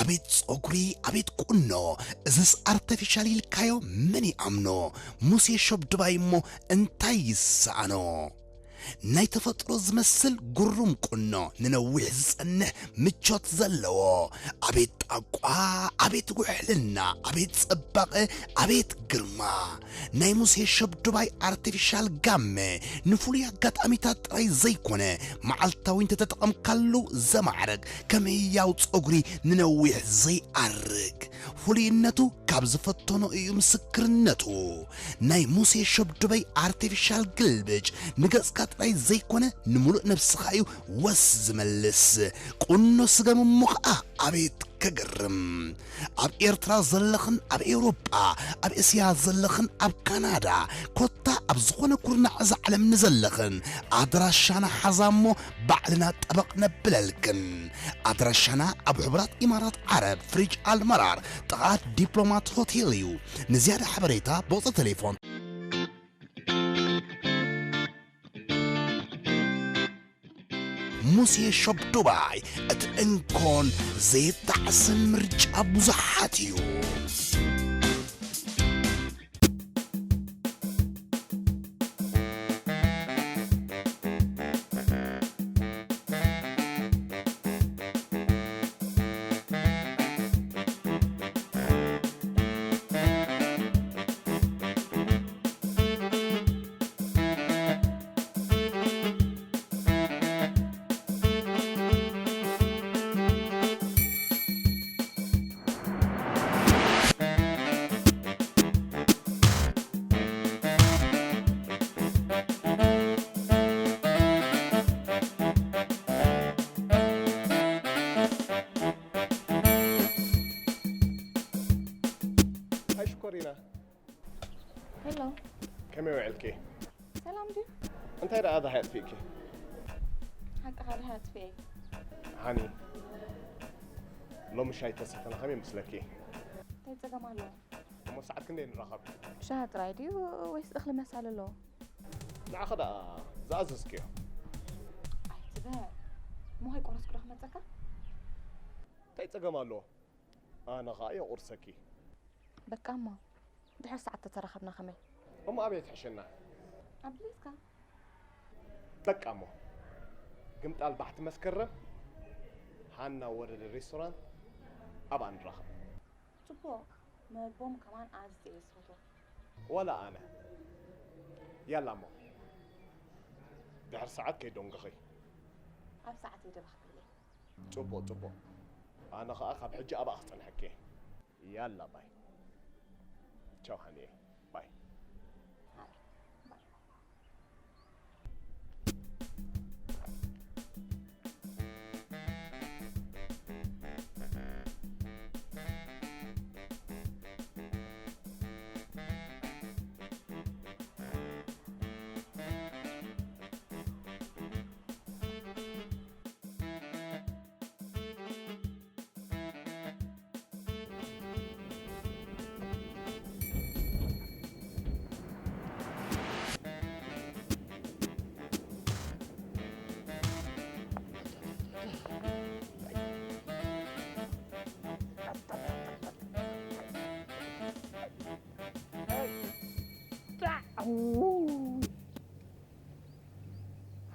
ኣቤት ጸጉሪ፣ ኣቤት ቁኖ፣ እዝስ ኣርተፊሻል ኢልካዮ መን ይኣምኖ? ሙሴ ሾብ ድባይ እሞ እንታይ ይሰኣኖ? ናይ ተፈጥሮ ዝመስል ግሩም ቁኖ፣ ንነዊሕ ዝጸንሕ ምቾት ዘለዎ። ኣቤት ጣቋ፣ ኣቤት ውሕልና፣ ኣቤት ጽባቐ፣ ኣቤት ግርማ። ናይ ሙሴ ሸብዱባይ ኣርቲፊሻል ጋመ ንፍሉይ ኣጋጣሚታት ጥራይ ዘይኮነ፣ መዓልታዊ እንተተጠቐምካሉ ዘማዕርግ፣ ከም ህያው ጸጉሪ ንነዊሕ ዘይኣርግ። ፍሉይነቱ ካብ ዝፈተኖ እዩ ምስክርነቱ። ናይ ሙሴ ሸብዱባይ ኣርቲፊሻል ግልብጭ ንገጽካ ጥራይ ዘይኮነ፣ ንምሉእ ነብስኻ እዩ ወስ ዝመልስ። ቁኖ ስገም እሞ ኸኣ ኣቤት ከገርም! ኣብ ኤርትራ ዘለኽን ኣብ ኤውሮጳ፣ ኣብ እስያ ዘለኽን ኣብ ካናዳ፣ ኮታ ኣብ ዝኾነ ኩርናዕ እዛ ዓለም ንዘለኽን፣ ኣድራሻና ሓዛ እሞ ባዕልና ጠበቕ ነብለልክን። ኣድራሻና ኣብ ሕቡራት ኢማራት ዓረብ፣ ፍሪጅ ኣልመራር፣ ጥቓ ዲፕሎማት ሆቴል እዩ። ንዝያዳ ሓበሬታ ብቑጽሪ ቴሌፎን። ሙሴ ሾፕ ዱባይ፣ እቲ እንኮን ዘይጣዕስን ምርጫ ብዙሓት እዩ። ኣይ ሽኮሪና። ሄሎ። ከመይ ውዕልኪ? ሰላም ድዩ? እንታይ ደኣ ዳሃይ ኣጥፊእኪ? ሓቅኻ ዳሃይ ኣጥፊኤ። ሃኒ፣ ሎሚ ሻይ ተሰተና ከመይ ይመስለኪ? እንታይ ጸገም ኣለዎ? እሞ ሰዓት ክንደይ ንራኸብ? ሻሂ ጥራይ ድዩ ወይስ እኽሊ መሳሊ ኣለዎ? ንዓኺ ደኣ ዝኣዘዝክዮ። ኣይትበል። እሞ ከይቆረስኩ ዶ ክመጸካ? እንታይ ጸገም ኣለዎ? ኣነ ኸኣ የቑርሰኪ። በቃ እሞ፣ ድሕሪ ሰዓት ተተራኸብና ከመይ? እሞ ኣበይ ትሕሸና? ኣብ ድሌትካ። በቃ እሞ፣ ግምጣል ባሕቲ መስከረም፣ ሃና ወረደ ሬስቶራንት፣ ኣብኣ ንራኸብ። ጽቡቕ፣ መግቦም ከማን ኣዝየ እየ ዝፈትዎ። ወላ ኣነ። ያላ እሞ፣ ድሕሪ ሰዓት ከይደንጎኺ። ኣብ ሰዓተይ ደበኽ ክብል እየ። ጽቡቕ፣ ጽቡቕ። ኣነ ኸኣ ካብ ሕጂ ኣብኣ ክጸንሐኪ እየ። ያላ ባይ። ቻው ሃኒኤ። ባይ።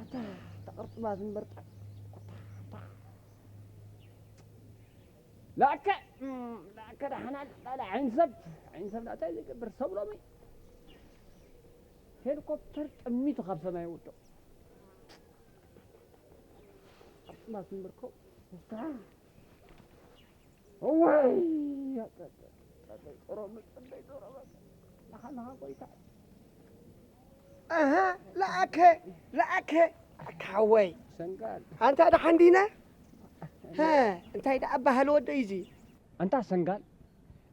ኣታ፣ ተቕርጥማት እምበር፣ ጣ-፣ ላከ፣ እም፣ ላከ ደሓና፣ ላላ ዓይኒ ሰብ፣ ዓይኒ ሰብ ላታ ይገብር ሰብ ሎሚ። ሄሊኮፕተር ጠሚቱ ካብ ሰማይ ይውድቕ። ኣብ ጥማት እምበርኮ፣ እታ፣ እዋይ፣ ኣታ፣ ኣታ፣ ኣታ፣ ጾሮ መጸበይ፣ ጾሮ መጸበይ። ናኻ፣ ናኻ ጎይታ። ኣሃ፣ ለኣከ፣ ለኣከ፣ ኣካ ሓወይ። ሰንጋል። ኣንታ ደሓን ዲና? ሃ፣ እንታይ ደኣ ኣባህል ወደይ እዚ? ኣንታ ሰንጋል፣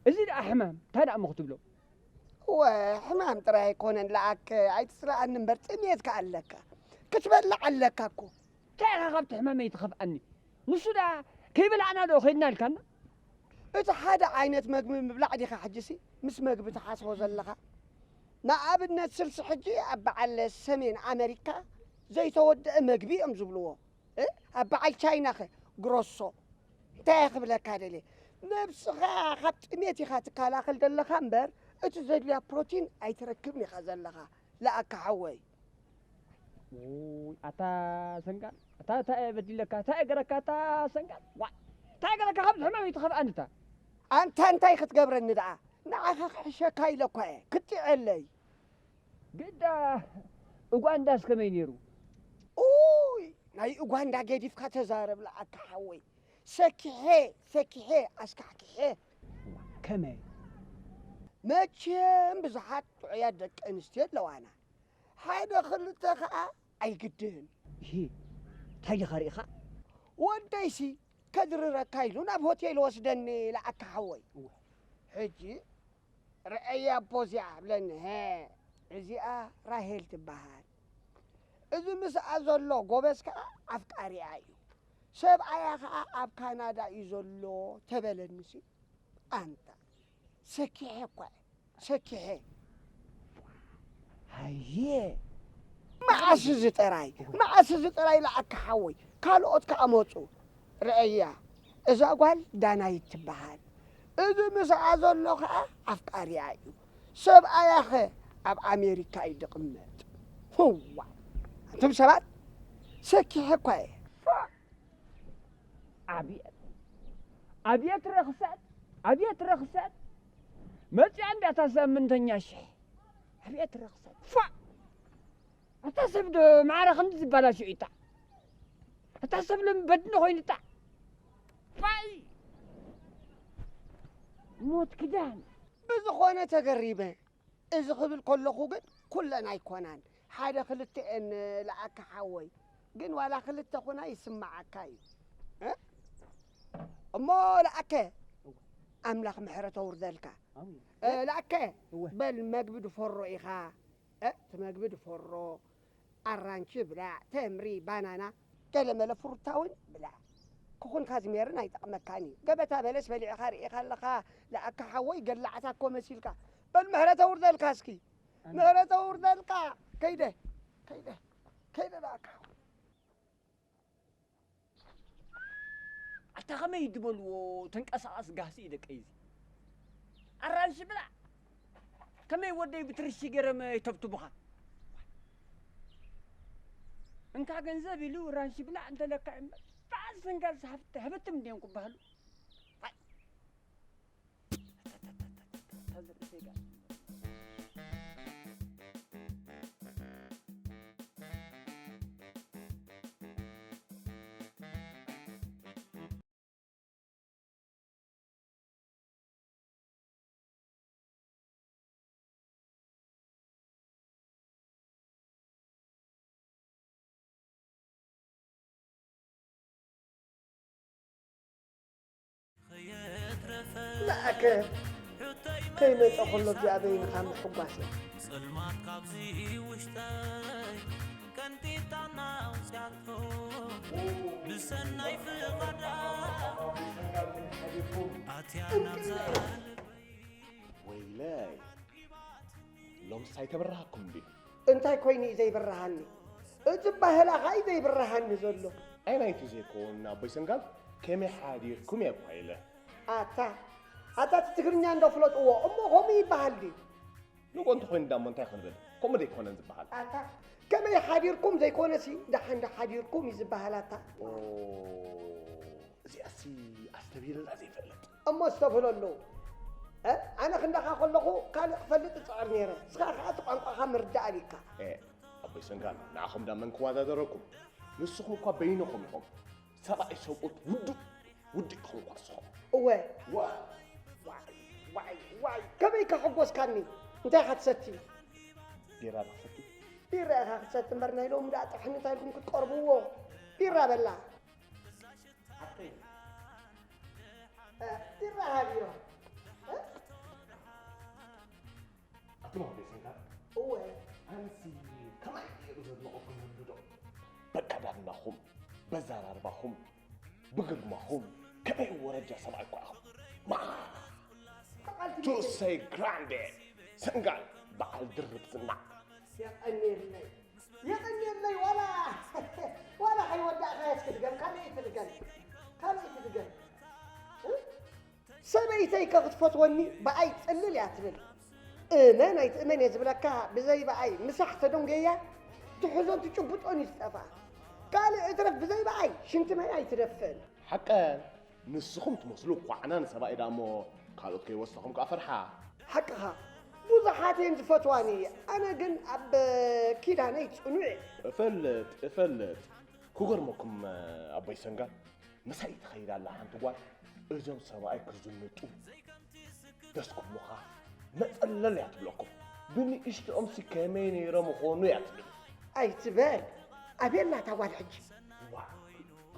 እዚ ደኣ ሕማም፣ እንታይ ደኣ እሞ ክትብሎ? እወ፣ ሕማም ጥራይ ኣይኮነን ለኣከ፣ ኣይትስረኣኒ እምበር ጥሜት ከኣ ኣለካ። ክትበልዕ ኣለካ እኮ። እንታይ ኢኻ ካብቲ ሕማመይ ትኸፍኣኒ? ንሱ ደኣ ከይበላዕና ዶ ኸይድና ኢልካና? እቲ ሓደ ዓይነት መግቢ ምብላዕ ዲኻ ሕጂሲ ምስ መግቢ ትሓስቦ ዘለኻ? ንኣብነት ስልሲ ሕጂ ኣብ በዓል ሰሜን ኣመሪካ ዘይተወደአ መግቢ እዮም ዝብልዎ። እ? ኣብ በዓል ቻይናኸ ግሮሶ? እንታይ እየ ክብለካ ደልየ? ነብስኻ ካብ ጥሜት ኢኻ ትከላኸል ዘለኻ እምበር፣ እቲ ዘድልያ ፕሮቲን ኣይትረክብን ኢኻ ዘለኻ፣ ለኣካ ሓወይ። ውይ፣ ኣታ ሰንጋል፣ ኣታ እንታይ እየ በዲለካ? እንታይ እየ ገረካ? ኣታ ሰንጋል፣ ዋይ፣ እንታይ እየ ገረካ? ካብዚ ሕማም ይትኸፍኣኒ እታ። ኣንታ እንታይ ክትገብረኒ ደኣ? ንዓኻ ክሕሸካ ኢለ እኳ እየ፣ ክትጥዕየለይ። ግዳ ኡጋንዳስ ከመይ ነይሩ? ኡይ፣ ናይ ኡጋንዳ ገዲፍካ ተዛረብ ለኣካ ሓወይ። ሰኪሐ፣ ሰኪሐ፣ ኣስካሕኪሐ። ከመይ? መቸም ብዙሓት ጥዑያት ደቂ ኣንስትዮ ኣለዋና። ሓደ ክልተ ኸኣ ኣይግድን። እሂ፣ እንታይ ዲኻ ርኢኻ? ወደይሲ ከድርረካ ኢሉ ናብ ሆቴል ወስደኒ ለኣካ ሓወይ። እወ። ሕጂ ርኣያ እቦ እዚኣ ብለኒ፣ "ሀ፣ እዚኣ ራሄል ትበሃል። እዚ ምስኣ ዘሎ ጎበዝ ከኣ ኣፍቃሪኣ እዩ። ሰብኣያ ከኣ ኣብ ካናዳ እዩ ዘሎ" ተበለኒሲ፣ ኣንታ ሰኪሐ እኳ እየ፣ ሰኪሐ። ሃየ። መዓስ እዚ ጥራይ? መዓስ እዚ ጥራይ ለኣካ ሓወይ? ካልኦት ከኣ መጹ። ርኣያ፣ እዛ ጓል ዳናይት ትበሃል። እዚ ምስኣ ዘሎ ከኣ ኣፍቃሪኣ እዩ። ሰብኣያኸ ኣብ ኣሜሪካ እዩ ዝቕመጥ። ህዋ፣ ኣንቱም ሰባት፣ ሰኪሐ እኳ እየ። ፎእ! ኣብየት፣ ኣብየት ረኽሰት፣ ኣብየት ረኽሰት! መጺኣ እንድያ እታ ሰምንተኛ ሽሕ። ኣብየት ረኽሰት! ፎእ! ኣታ ሰብ ዶ ማዕረ ክንዲ ዝበላሾ ኢታ? ኣታ ሰብ ሎም በድኒ ኮይኑ ኢታ? ፋይ! ሞት ክዳን! ብዝኾነ ተገሪመ። እዚ ክብል ከለኹ ግን ኩለን ኣይኮናን። ሓደ ክልተኤን ለኣከ ሓወይ። ግን ዋላ ክልተ ኩና ይስምዓካ እዩ። እ? እሞ ለኣከ፣ ኣምላኽ ምሕረት ኣውርደልካ። ኣሜን። እ፣ ለኣከ፣ እወ። በል መግቢ ድፈሮ ኢኻ። እ፣ እቲ መግቢ ድፈሮ፣ ኣራንሺ ብላዕ፣ ተምሪ፣ ባናና፣ ገለመለ ፍሩታ እውን ብላዕ። ክኹን ካዝሜርን ኣይጠቕመካን እዩ። ገበታ በለስ በሊዕኻ ርኢኻ ኣለኻ፣ ለኣካ ሓወይ ገላዕታ እኮ መሲልካ። በል ምሕረት ኣውርደልካ እስኪ። ኣሜን። ምሕረት ኣውርደልካ። ከይደ፣ ከይደ፣ ከይደ ለኣካ ሓወይ። ኣታ ከመይ ድበልዎ ተንቀሳቐስ ጋህሲ እዩ ደቀይ እዚ። ኣራንሺ ብላዕ። ከመይ ወደይ ብትርሺ ገይሮም ይተብትቡኻ? እንካ ገንዘብ ኢሉ ራንሺ ብላዕ እንተለካ እምበር፣ በዓል ሰንጋል ዝሃብት-፣ ሃበትም እንድዮም ክበሃሉ። ኣይ። ለኣከ ከይመጸ ከሎ እግዚኣብሔር ኢኻ ምሕጓስ እያ። ጸልማት ካብዚ ውሽጠይ ቀንጢጣና ኣውጽኣቶ ብሰናይ ፍቓዳ ኣትያ ናብዛ ልበይ። ወይለይ፣ ሎምስ ኣይተበራሃኩም ድዩ? እንታይ ኮይኑ እዩ ዘይብርሃኒ? እቲ ባህላኻ እዩ ዘይብርሃኒ ዘሎ። ኣይ ናይቲ ዘይኮን ኣቦይ ሰንጋል ከመይ ሓዲርኩም እየ እኳ ኢለ። ኣታ፣ ኣታ እቲ ትግርኛ እንዶ ፍለጥዎ፣ እሞ ከምኡ ይበሃል ድዩ? ንጎ እንተኾይኑ ዳሞ እንታይ ክንብል? ከምኡ ደይኮነን ዝበሃል። ኣታ፣ ከመይ ሓዲርኩም ዘይኮነሲ፣ ደሓን ዶ ሓዲርኩም እዩ ዝበሃል ኣታ። ኦ፣ እዚኣሲ ኣስተብሂለላ ዘይፈልጥ። እሞ ኣስተብህሎ ኣለዉ። እ? ኣነ ክንዳኻ ከለኹ ካልእ ክፈልጥ እጽዕር ነይረ። ንስኻ ከኣ እቲ ቋንቋኻ ምርዳእ ኣቢካ። ኤ፣ ኣቦይ ሰንጋል፣ ንዓኹም ዳ መን ክወዳደረኩም? ንስኹም እኳ በይንኹም ኢኹም። ሰብኣይ ሰብኡት ውዱእ፣ ውዱእ ኢኹም እኳ ንስኹም። እወ። ዋ። ዋይ፣ ዋይ፣ ዋይ፣ ከመይ ከሐጎስካኒ? እንታይ ኢኻ ትሰቲ? ቢራ ዶ ክሰቲ? ቢራ ኢኻ ክትሰቲ እምበር ናይ ሎሚ ደኣ ጥርሕኒ እንታይ ኢልኩም ክትቀርብዎ? ቢራ በላ። ሓቀይ። እ፣ ቢራ ሃብዮ። እ? ኣቱም ኣቦይ ሰንጋል። እወ። ኣነሲ ከማይ ገይሩ ዘድንቐኩም ይህሉ ዶ? በኣከዳድናኹም፣ በዘራርባኹም፣ ብግርማኹም ከመይ ወረጃ ሰብኣይ እኳ ኢኹም። ማ! በዓል ቱ ትግርኛ። ሰይ ግራንዴ ሰንጋል በዓል ድርብ ዝና። የቐንየለይ። የቐንየለይ ዋላ፣ ዋላ ከይወዳእካዮስ ክትገም፣ ካልእ ትድገም። ካልእ ትድገም። እ? ሰበይተይ ከ ክትፈትወኒ ብኣይ ጽልል እያ ትብል። እመን ኣይትእመን እየ ዝብለካ፣ ብዘይ ብኣይ ምሳሕ ተደንጎያ ትሕዞን ትጭብጦን እዩ ዝጠፍኣ። ካልእ እትረፍ ብዘይ ብኣይ ሽንቲ ማይ ኣይትደፍእን። ሓቀን፣ ንስኹም ትመስሉ ኳዕናን ሰብኣይ ደኣ እሞ ካልኦት ከይወስኹም ከኣ ፈርሓ። ሓቅኻ፣ ብዙሓት እየን ዝፈትዋኒ፣ ኣነ ግን ኣብ ኪዳነይ ጽኑዕ እየ። እፈልጥ እፈልጥ። ክገርመኩም ኣቦይ ሰንጋል፣ ምሳይ ትኸይድ ኣላ ሓንቲ ጓል። እዞም ሰብኣይ ክዝንጡ ደስ ክብሉኻ፣ መጸለል እያ ትብለኩም። ብንእሽትኦም ሲ ከመይ ነይሮም ይኾኑ እያ ትብል። ኣይትበል፣ ኣበይ ኣላ እታ ጓል ሕጂ? ዋ፣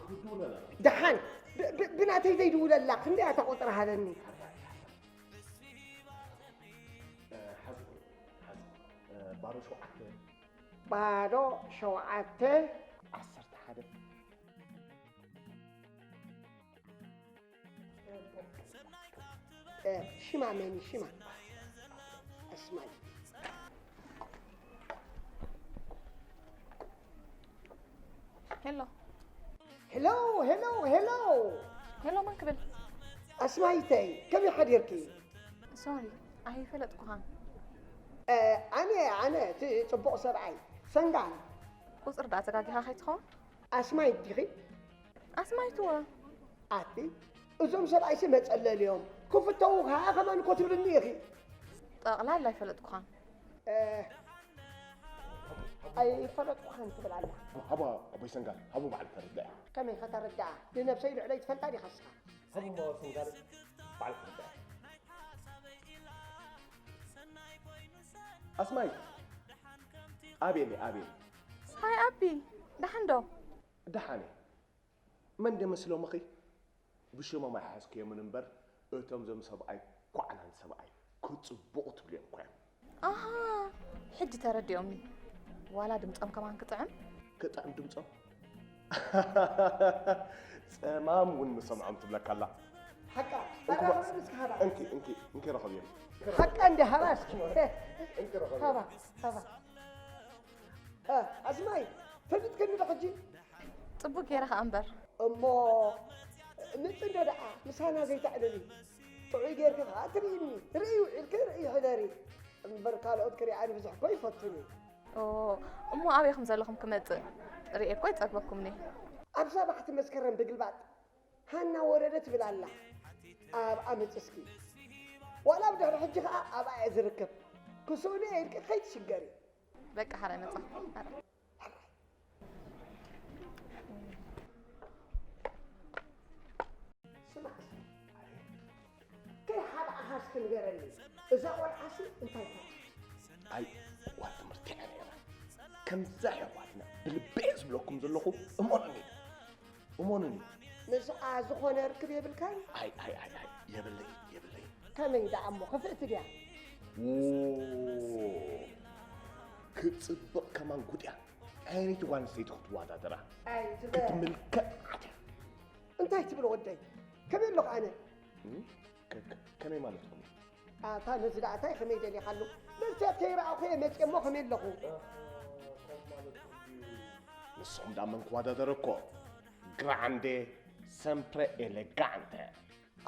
ክድውለላ። ደሓን፣ ብ- ብ- ብናተይ ዘይድውለላ ክንደይ እያ እታ ቁጽራ ሃበኒ። ሓዚ፣ ሓዚ፣ ባዶ ሸውዓተ። ባዶ ሸውዓተ። ዓሰርተ ሓደ። እ፣ ሽማ መን እዩ ሽማ? ኣስማይ። ሄሎ። ሄሎ፣ ሄሎ፣ ሄሎ። ሄሎ፣ መን ክብል? ኣስማይተይ፣ ከመይ ሓዲርኪ? ሶሪ፣ ኣይፈለጥኩኻን። እ፣ ኣነ፣ ኣነ፣ እቲ ጽቡቕ ሰብኣይ፣ ሰንጋል። ቁጽሪ ደኣ ተጋጊኻ ከይትኸውን? ኣስማይት ዲኺ? ኣስማይትዎ። ኣቲ፣ እዞም ሰብኣይሲ መጸለሊ እዮም። ክፍተዉ ከኣ ከማን እኮ ትብልኒ ኢኺ። ጠቕላላ ኣይፈለጥኩኻን። እ፣ ኣይፈለጥኩኻን ትብል ኣላ። ሃባ፣ ኣቦይ ሰንጋል፣ ሃቡ በዓል ተረድኣ። ከመይ ከተረድኣ? ንነብሰይ ልዕለይ ትፈልጣ ዲኻ እስኻ? ሃቡ፣ ኣቦይ ሰንጋል፣ በዓል ተረድኣ። ኣስማይ፣ ኣቤለይ፣ ኣቤለይ። ሃይ ኣቢ፣ ደሓን ዶ? ደሓን እየ። መን ደመስሎምኺ? ብሽሞም ኣይሓዝክዮምን እምበር፣ እቶም ዞም ሰብኣይ ኳዕናን ሰብኣይ ክጽብቑ ትብልዮም እኮ እዮም። ኣሃ፣ ሕጂ ተረዲኦምኒ። ዋላ ድምጾም ከማን ክጥዕም? ክጥዕም ድምጾም? ጸማም እውን ምሰምዖም ትብለካ ኣላ። ሓቃ፣ እንኩ ኣላ በ-፣ ከመይ ምስ ክሃባ? እንኪ፣ እንኪ፣ እንኪ ረኸብዮም። ሓቃ እንዲ ሃባ እስኪ። እንኪ ረኸብዮም። ሃባ፣ ሃባ። እ፣ ኣስማይ፣ ፈሊጥክኒ ዶ ሕጂ? ጽቡቅ ገይረ ከኣ እምበር። እሞ ምጽ እንዶ ደኣ ምሳና ዘይተዕልሊ። ጥዑይ ጌርኪ ከኣ ትርእይኒ። ርእይ ውዒልኪ ርእይ ሕደሪ። እምበር ካልኦት ክሪኣኒ ብዙሕ እኮ ይፈቱኒ። ኦ፣ እሞ ኣበይ ከም ዘለኹም ክመጽእ ርእየ እኮ ኣይጸግበኩምኒ። ኣብ ሳባሕቲ መስከረም ብግልባጥ ሃና ወረደ ትብል ኣላ። ኣብኣ ምጽ እስኪ። ዋላ ኣብ ድሕሪ ሕጂ ከኣ ኣብኣ እየ ዝርከብ። ክስእኑ እየ ኢልኪ ከይትሽገሪ። በቃ፣ ሓራይ መጻ። ሓራይ። ስማዕ፣ ከይሓብኣኻ እስኪ ንገረኒ፣ እዛ ቆልዓሲ እንታይ ኮነት? ኣይ፣ ጓል ትምህርቲ እያ ነይራ። ከምዛ ኣሕዋትና ብልቢ እየ ዝብለኩም ዘለኹ፣ እመኑኒ። እመኑኒ። ምስኣ ዝኾነ ርክብ የብልካን? ኣይ፣ ኣይ፣ ኣይ፣ ኣይ፣ የብለይን፣ የብለይን። ከመይ ደኣ እሞ፣ ክፍእቲ ድያ? ዎ፣ ክትጽብቕ ከማን ጉድ እያ። ዓይነይቲ ጓል ኣንስተይቲ ክትወዳደራ ኣይ፣ ትበል። ክትምልከት ዓትያ። እንታይ ትብል ወደይ? ከመይ ኣለኹ ኣነ? እም? ከ-፣ ከ-፣ ከመይ ማለትኩም እዩ? ኣታ ነዚ ደኣ እንታይ ከመይ ደሊኻሉ? መስትያት ከይረኣኹ እየ መፅየ እሞ ከመይ ኣለኹ? ንስኹም ደኣ መን ክወዳደረኮ? ግራንዴ፣ ሰምፕረ ኤሌጋንተ።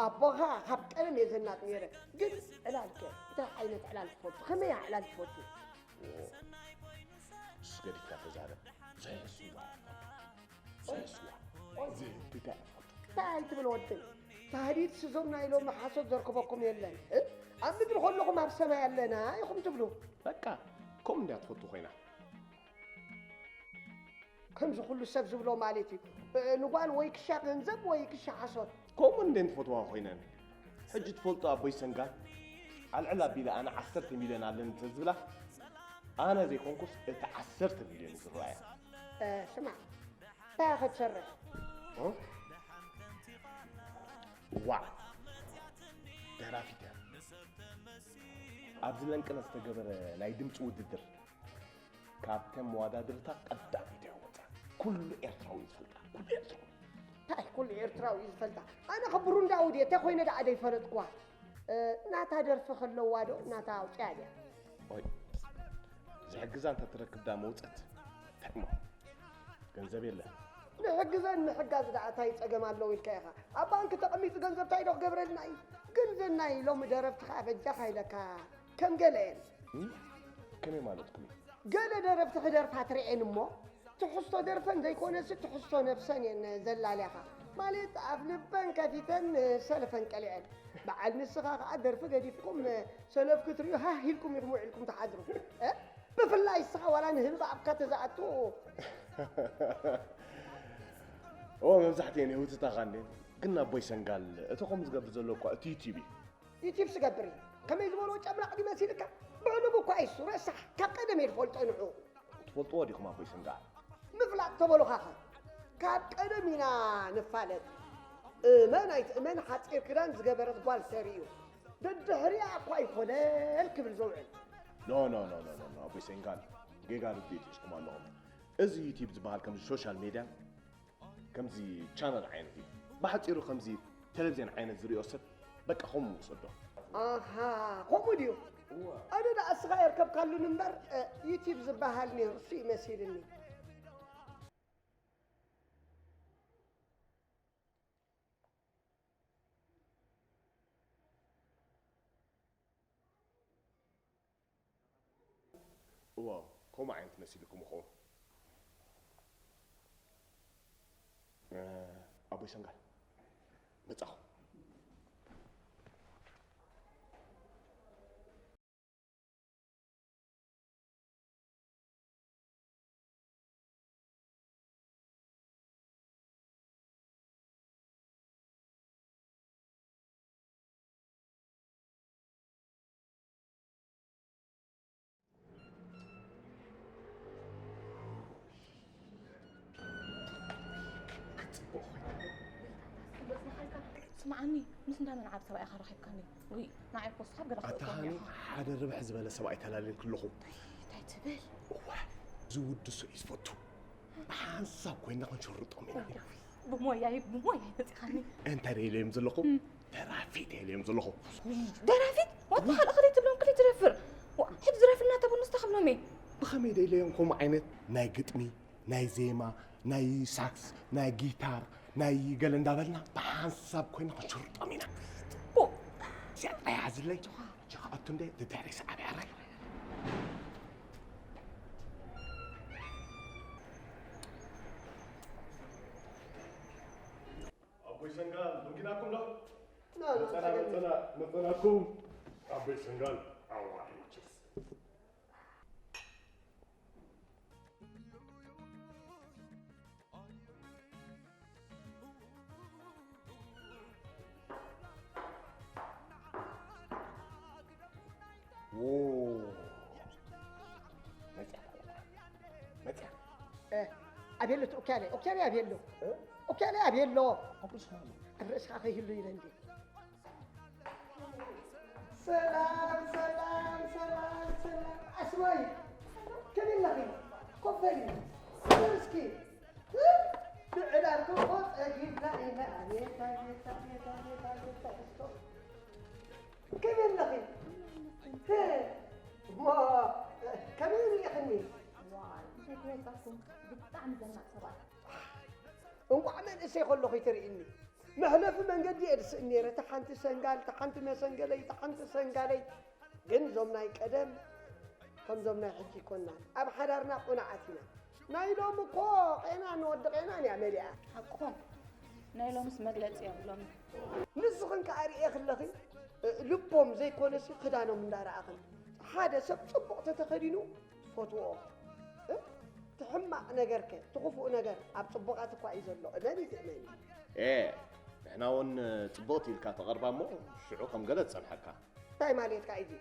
ኣቦኻ ካብ ቀደም እየ ዘናጥ ነይረ። ግን ዕላልከ? እንታይ ዓይነት ዕላል ትፈቱ? ከመይ ዕላል ትፈቱ? ኦ፣ እሱ ገዲፍካ ተዛረብ። ዘየስዋ። ዘስዋ፣ ዘይትዳእ። እንታይ ትብል ወደይ? ታህዲድ ስዞም ናይ ሎሚ ሓሶት ዘርክበኩም የለን። እ? ኣብ ምድሪ ከለኹም ኣብ ሰማይ ኣለና ኢኹም ትብሉ። በቃ፣ ከምኡ እንድያ ትፈቱ ኮይና። ከምዚ ኩሉ ሰብ ዝብሎ ማለት እዩ። እ፣ ንጓል ወይ ክሻ ገንዘብ ወይ ክሻ ሓሶት። ከምኡ እንድየን ትፈትዋ ኮይነን። ሕጂ ትፈልጦ ኣቦይ ሰንጋል፣ ኣልዕል ኣቢለ ኣነ ዓሰርተ ሚልዮን ኣለኒ እንተዝብላ፣ ኣነ ዘይኮንኩስ እቲ ዓሰርተ ሚልዮን እዩ ዝረኣያ። እ፣ ስማዕ፣ እንታይ ኢኻ ትሰርሕ? እ? ዋዕ፣ ደራፊት እያ። ኣብዚ ለንቅነ ዝተገበረ ናይ ድምፂ ውድድር ካብተን መዋዳድርታ ቀዳመይቲ እያ ወፅያ። ኩሉ ኤርትራዊ እዩ ዝፈልጣ፣ ኩሉ ኤርትራዊ። እንታይ ኩሉ ኤርትራዊ እዩ ዝፈልጣ? ኣነ ከ ብሩንዳዊ ድየ? እንታይ ኮይነ ደኣ ዘይፈለጥኩዋ? እ፣ ናታ ደርፊ ከለዋ ዶ ናታ ኣውፅያ ድያ? ኦይ፣ ዝሕግዛ እንተትረክብ ደኣ መውፀት። እንታይ እሞ? ገንዘብ የለን። ንሕግዘን ምሕጋዝ ደኣ እንታይ ጸገም ኣለዎ ኢልካ ኢኻ? ኣብ ባንክ ተቐሚጡ ገንዘብ እንታይ ዶ ክገብረልና እዩ? ግን ዘናይ ሎሚ ደረፍቲ ኸዓ በጃኻ ኢለካ ከም ገለ እየን። እም? ከመይ ማለትኩም እዩ? ገለ ደረፍቲ ክደርፋ ትርእየን እሞ፣ ትሕዝቶ ደርፈን ዘይኮነሲ ትሕዝቶ ነብሰን እየን ዘላልያኻ። ማለት ኣፍ ልበን ከፊተን ሰለፈን ቀሊዐን። በዓል ንስኻ ኸዓ ደርፊ ገዲፍኩም ሰለፍ ክትርእዩ ሃህ ኢልኩም ኢኹም ውዒልኩም ትሓድሩ። እ? ብፍላይ እስኻ ዋላ ንህዝቢ ኣፍካ ተዝኣቱ። እወ፣ መብዛሕትኤን የህውትታኻ እንድየን። ግን ኣቦይ ሰንጋል፣ እቲ ከምኡ ዝገብር ዘሎ እኳ እቲ ዩቲብ እዩ። ዩቲብ ዝገብር እዩ። ከመይ ዝበሎ ጨምላቕ ድዩ መሲልካ? ብዕሉግ እኳ እዩ እሱ፣ ረሳሕ። ካብ ቀደም እየ ዝፈልጦ ንዕኡ። ትፈልጥዎ ዲኹም ኣቦይ ሰንጋል? ምፍላጥ ተበሉኻኸ? ካብ ቀደም ኢና ንፋለጥ። እመን ኣይትእመን፣ ሓጺር ክዳን ዝገበረት ጓል ተርእዩ። ደድሕሪኣ እኳ እዩ ኮለል ክብል ዘውዕል። ኖ፣ ኖ፣ ኖ፣ ኖ፣ ኖ፣ ኖ፣ ኣቦይ ሰንጋል፣ ጌጋ ርድኢት ሒዝኩም ኣለኹም። እዚ ዩቲብ ዝበሃል ከምዚ ሶሻል ሜድያ፣ ከምዚ ቻነል ዓይነት እዩ። ብሓጺሩ ከምዚ ቴሌቪዝዮን ዓይነት ዝርእዮ ሰብ፣ በቃ ከምኡ ውሰዶ። ኣሃ፣ ከምኡ ድዩ? እወ። ኣነ ደኣ እስኻ የርከብካሉን እምበር፣ እ፣ ዩቲብ ዝበሃል ነይሩ፣ እሱ እዩ መሲልኒ። እወ፣ ከምኡ ዓይነት መሲልኩም ይኸውን። እ፣ ኣቦይ ሰንጋል፣ መጻኹ። ስምዓኒ፣ ምስ እንዳ መን ዓቢ ሰብኣይ ኢኻ ረኺብካኒ? ውይ፣ ንዓይ እኮ ስኻብ ገለ ኣታ ክእክቦ ሃኒ፣ ኢኻ። ሓደ ርብሕ ዝበለ ሰብኣይ ተላልየልኪ ኣለኹ። እንታይ ትብል? እዋ፣ ዝውድሶ እዩ ዝፈቱ። ብሓንሳብ ኮይንና ክንሸርጦም ኢና። ብሞያይ፣ ብሞያይ መጺኻኒ። እንታይ ደይለዮም ዘለኹ? እም። ደራፊት ደይለዮም ዘለኹ። ደራፊት? ዋት በሃል፣ እኸ ደይትብሎም ክሊ ትደፍር። ዋ፣ ሕጂ ድረፍልና ተብሉ ንስኻ ክብሎም እየ። ብኸመይ ደይለዮም ከምኡ ዓይነት ናይ ግጥሚ፣ ናይ ዜማ፣ ናይ ሳክስ፣ ናይ ጊታር፣ ናይ ገለ እንዳበልና ብሓንሳብ ኮይና ክንሽርጦም ኢና። ጽቡቕ። እዚኣ ጥራይ ሓዝለይ። ሕጂ ክኣቱ እንደ ድሕሪ ሰዓብ ያራይ። ኣቦይ ሰንጋል፣ ደንጊናኩም ዶ? ና፣ ና፣ መጸና፣ ሰገድ። መጸና፣ መጸናኩም። ኣቦይ ሰንጋል፣ ኣዋርድ። ዎ። መጽያ። መጽያ። እ፣ ኣቤሎ እቲ ኦክያለይ፣ ኦክያለይ ኣቤሎ። እ? ኦክያለይ ኣቤሎ። ኣብ ርእስኻ ኣሎ። ኣብ ርእስኻ ከይህሉ ኢለ እንዴ። ሰላም፣ ሰላም፣ ሰላም፣ ሰላም። ኣስማይ፣ ከመይ ኣለኺ? ኮፍ በሊ። ሰላም እስኪ። እ? ብዕዳርኩም እኮ ጸጊብና ኢና። ኣቤት፣ ኣቤት፣ ኣቤት፣ ኣቤት፣ ኣቤት፣ ትሕዝቶ። ከመይ ኣለኺ? እ? እሞ፣ ከመይ ርኢኽኒ? ዋይ፣ እንታይ ክገልጸኩም? ብጣዕሚ ዘናቕ ሰብኣይ። እንቋዕ መንእሰይ ከለኹ ትርእይኒ። መሕለፊ መንገዲ እየ ዝስእን ነይረ። እታ ሓንቲ ሰንጋል፣ እታ ሓንቲ መሰንገለይ፣ እታ ሓንቲ ሰንጋለይ። ግን እዞም ናይ ቀደም ከምዞም ናይ ሕጂ ኣይኮናን። ኣብ ሓዳርና ቁኑዓት ኢና። ናይ ሎሚ እኮ ቄናን ወዲ ቄናን እያ መሊኣ። ሓቅኹም። ናይ ሎምስ መግለጺ የብሎምን። ንስኽን ከኣ ርእየ ክለኺ፣ እ፣ ልቦም ዘይኮነሲ ክዳኖም እንዳረኣኽን። ሓደ ሰብ ጽቡቕ ተተኸዲኑ ትፈትዎ። እ? እቲ ሕማቕ ነገርከ፣ እቲ ክፉእ ነገር ኣብ ጽቡቓት እኳ እዩ ዘሎ። እመኒ ትእመኒ። ኤ፣ ንሕና እውን ጽቡቕቲ ኢልካ ተቐርባ እሞ ሽዑ ከም ገለ ትጸንሓካ። እንታይ ማለትካ እዩ እዚ?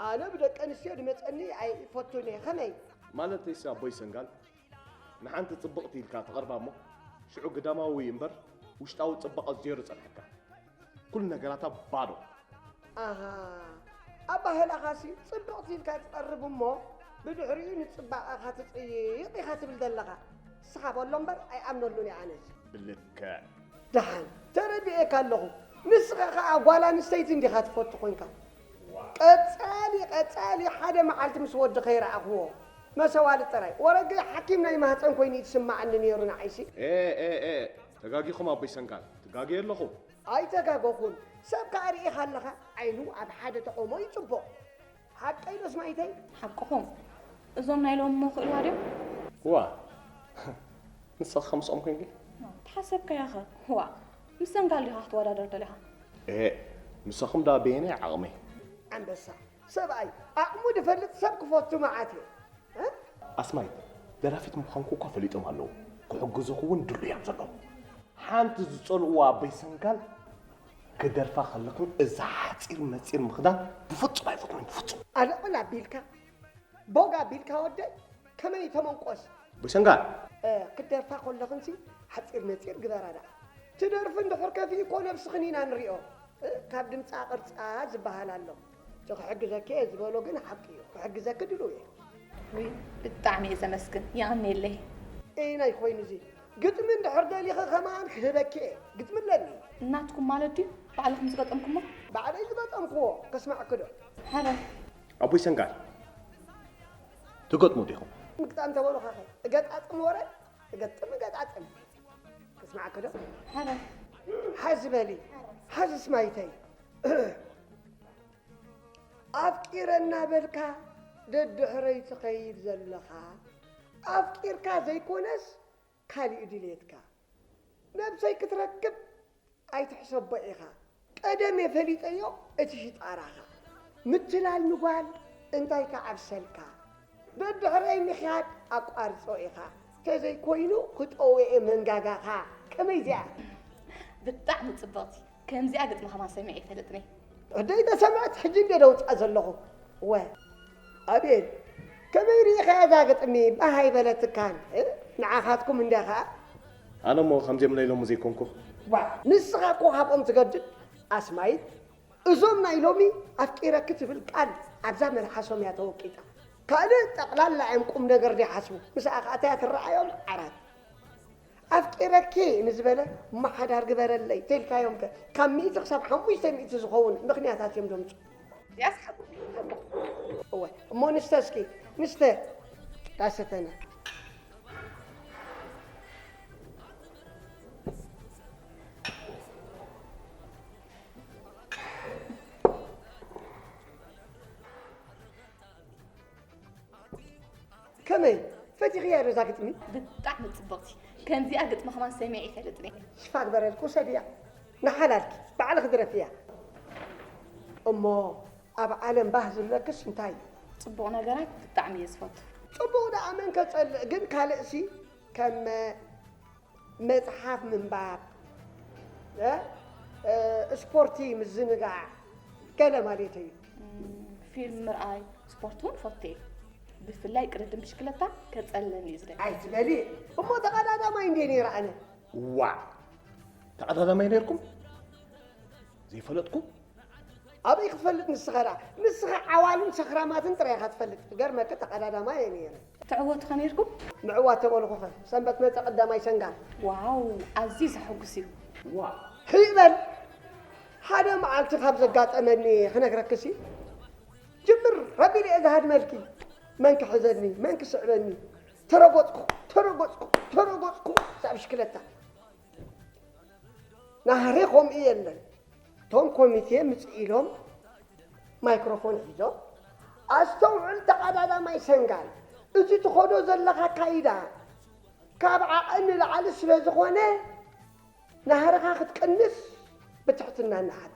ኣነ ብደቂ ኣንስትዮ ዝመጸኒ ኣይፈቱን እየ። ከመይ? ማለተይሲ ኣቦይ ሰንጋል፣ ንሓንቲ ጽብቕቲ ኢልካ ትቐርባ እሞ፣ ሽዑ ግዳማዊ እምበር ውሽጣዊ ጽባቐ ዜሮ ጸንሐካ። ኩሉ ነገራታ ባዶ። ኣሃ፣ ኣባህላኻሲ ጽብቕቲ ኢልካ ትቐርብ እሞ፣ ብድሕሪኡ ንጽባቐኻ ትጽይቕ ኢኻ ትብል ዘለኻ። ንስኻ በሎ እምበር ኣይኣምነሉን እየ ኣነስ። ብልክዕ። ደሓን፣ ተረዲኤካ ኣለኹ። ንስኻ ኸኣ ጓል ኣንስተይቲ እንዲኻ ትፈቱ ኮንካ። ቀጻሊ፣ ቀጻሊ ሓደ መዓልቲ ምስ ወዲ ከይረኣኽዎ፣ መሰዋልድ ጥራይ። ወረገይ ሓኪም ናይ ማህጸን ኮይኑ እዩ ዝስምዓኒ ነይሩ ንዓይሲ። ኤ፣ ኤ፣ ኤ፣ ተጋጊኹም ኣቦይ ሰንጋል፣ ትጋገዩ ኣለኹም። ኣይተጋገኹን። ሰብ ከኣ ርኢኻ ኣለኻ፣ ዓይኑ ኣብ ሓደ ተቖሞ እዩ ጽቡቕ። ሓቀይ ዶ ስማይተይ? ሓቅኹም። እዞም ናይ ሎሚ እሞ ክእልዋ ድዮም? ዋ፣ ንስኺ ከምስኦም ኮንኪ? ተሓሰብካያ ኸ? ዋ፣ ምስ ሰንጋል ዲኻ ክትወዳደር ደሊኻ? እሄ፣ ምሳኹም ደኣ በየናይ ዓቕመይ? ኣንበሳ ሰብኣይ፣ ዓቕሙ ድፈልጥ ሰብ ክፈቱ መዓት እየ። እ? ኣስማይ፣ ደራፊት ምዃንኩ እኳ ፈሊጦም ኣለዉ። ክሕግዙኺ እውን ድሉያት እዮም ዘለዉ። ሓንቲ ዝጸልእዎ ኣቦይ ሰንጋል ክደርፋ ከለኽን እዛ ሓጺር መጺር ምኽዳን ብፍጹም ኣይፈትዎን ብፍጹም። ኣለቕል ኣቢልካ ቦግ ኣቢልካ ወደይ ከመይ ተመንቆስ። ኣቦይ ሰንጋል። ክትደርፋ ከለኽንሲ ሓጺር መጺር ግበራ ደኣ። ትደርፊ እንድሕር ከፊኡ እኮ ነብስኽን ኢና ንሪኦ። እ፣ ካብ ድምጻ ቅርጻ ዝበሃል ኣሎ። እቲ ክሕግዘኪ እየ ዝበሎ ግን ሓቂ እዩ። ክሕግዘኪ ድሉው እየ። ውይ ብጣዕሚ እየ ዘመስግን። የቐንየለይ። እይ ናይ ኮይኑ እዚ ግጥሚ እንድሕር ደሊኺ ከማን ክህበኪ እየ። ግጥሚ ኣለኒ። ናትኩም ማለት ድዩ? ባዕልኹም ዝገጠምኩሞ? ባዕለይ ዝገጠምክዎ። ከስማዕኪ ዶ? ሕራይ። ኣቦይ ሰንጋል ትገጥሙ ዲኹም? ምግጣም ተበሉኻ ኸ እገጣጥም ወረ እገጥም እገጣጥም። ከስማዕኪ ዶ? ሕራይ። ሓዚ በሊ ሓዚ ስማይተይ። ኣፍቂረ እናበልካ ደድሕረይ ትኸይድ ዘለኻ ኣፍቂርካ ዘይኮነስ ካሊእ ድሌትካ ነብሰይ ክትረክብ ኣይትሕሰቦ ኢኻ ቀደም እየ ፈሊጠዮ እቲ ሽጣራኻ ምትላል ንጓል እንታይ ክዓብሰልካ ደድሕረይ ምኽያድ ኣቋርጾ ኢኻ ተዘይኮይኑ ክጠውየ መንጋጋኻ ከመይ እዚኣ ብጣዕሚ ጽብቕቲ ከምዚኣ ግጥሚ ከማን ሰሚዐ ኣይፈልጥን እየ። ሕደይ ተሰምዐት ሕጂ እንደ ደውፃ ዘለኹ ወ ኣቤል ከመይ ርኢኻያ እዛ ግጥሚ ባህ ኣይበለትካን ንዓኻትኩም እንደ ኸዓ ኣነ እሞ ከምዚኦም ናይ ሎሚ ዘይኮንኩ ዋ ንስኻ እኮ ካብኦም ትገድድ ኣስማይት እዞም ናይ ሎሚ ኣፍቂረኪ ትብል ቃል ኣብዛ መልሓሶም እያ ተወቂጣ ካልእ ጠቕላላ እዮም ቁም ነገር ዘይሓስቡ ምስኣ ከዓ እንታይ እያ ትረኣዮም ዓራት ኣፍቂረኪ ንዝበለ እሞ ሓዳር ግበረለይ ተልካዮም ከ ካብ ሚእቲ ክሳብ ሓሙሽተ ሚእቲ ዝኸውን ምኽንያታት እዮም ዘምፅኡ። ያስሓቁ እወ እሞ ንስተ እስኪ ንስተ ዳሰተና ከመይ ፈቲኽያ ዶ እዛ ግጥሚ? ብጣዕሚ ጽብቕቲ ከምዚኣ ግጥሚ ከማን ሰሚዐ ይፈልጥን እየ። ሽፋ ግበረልኪ ውሰድያ ንሓላልኪ ባዕልኺ ድረፍያ። እሞ ኣብ ዓለም ባህ ዝብለክስ እንታይ እዩ? ጽቡቕ ነገራት ብጣዕሚ እየ ዝፈቱ። ጽቡቕ ደኣ መን ከጸልእ ግን ካልእሲ ከም መጽሓፍ ምንባብ፣ ስፖርቲ ምዝንጋዕ ገለ ማለተይ እዩ። ፊልም ምርኣይ፣ ስፖርት እውን እፈቱ እየ። ብፍላይ ቅድድም ብሽክለታ ከጸልለኒ እዩ ዝደሊ። ኣይትበሊ እሞ ተቐዳዳማይ እንድየ ነይረ ኣነ። ዋእ ተቐዳዳማይ ነይርኩም ዘይፈለጥኩ? ኣበይ ክትፈልጥ ንስኻ ደኣ? ንስኻ ዓዋሉን ሰኽራማትን ጥራይ ኢኻ ትፈልጥ። ክገርመካ ተቐዳዳማይ እየ ነይረ። ትዕወቱ ከ ነይርኩም? ምዕዋት ተበልኹኸ ሰንበት መጸ ቀዳማይ ሰንጋል። ዋው ኣዝዩ ዘሐጉስ እዩ። ዋ ሕይ በል ሓደ መዓልቲ ካብ ዘጋጠመኒ ክነግረክሲ ጅምር ረቢል እየ ዝሃድመልኪ መን ክሕዘኒ መን ክስዕበኒ ተረጎጽኩ ተረጎጽኩ ተረጎጽኩ እዛ ብሽክለታ ናህሪ ከምኡ የለን። እቶም ኮሚቴ ምጽእ ኢሎም ማይክሮፎን ሒዞም፣ ኣስተውዕል ተቐዳዳማይ ሰንጋል፣ እዚ ትኸዶ ዘለኻ ኣካይዳ ካብ ዓቐን ንላዕሊ ስለ ዝኾነ ናህርኻ ክትቅንስ ብትሕትና ንሓትት።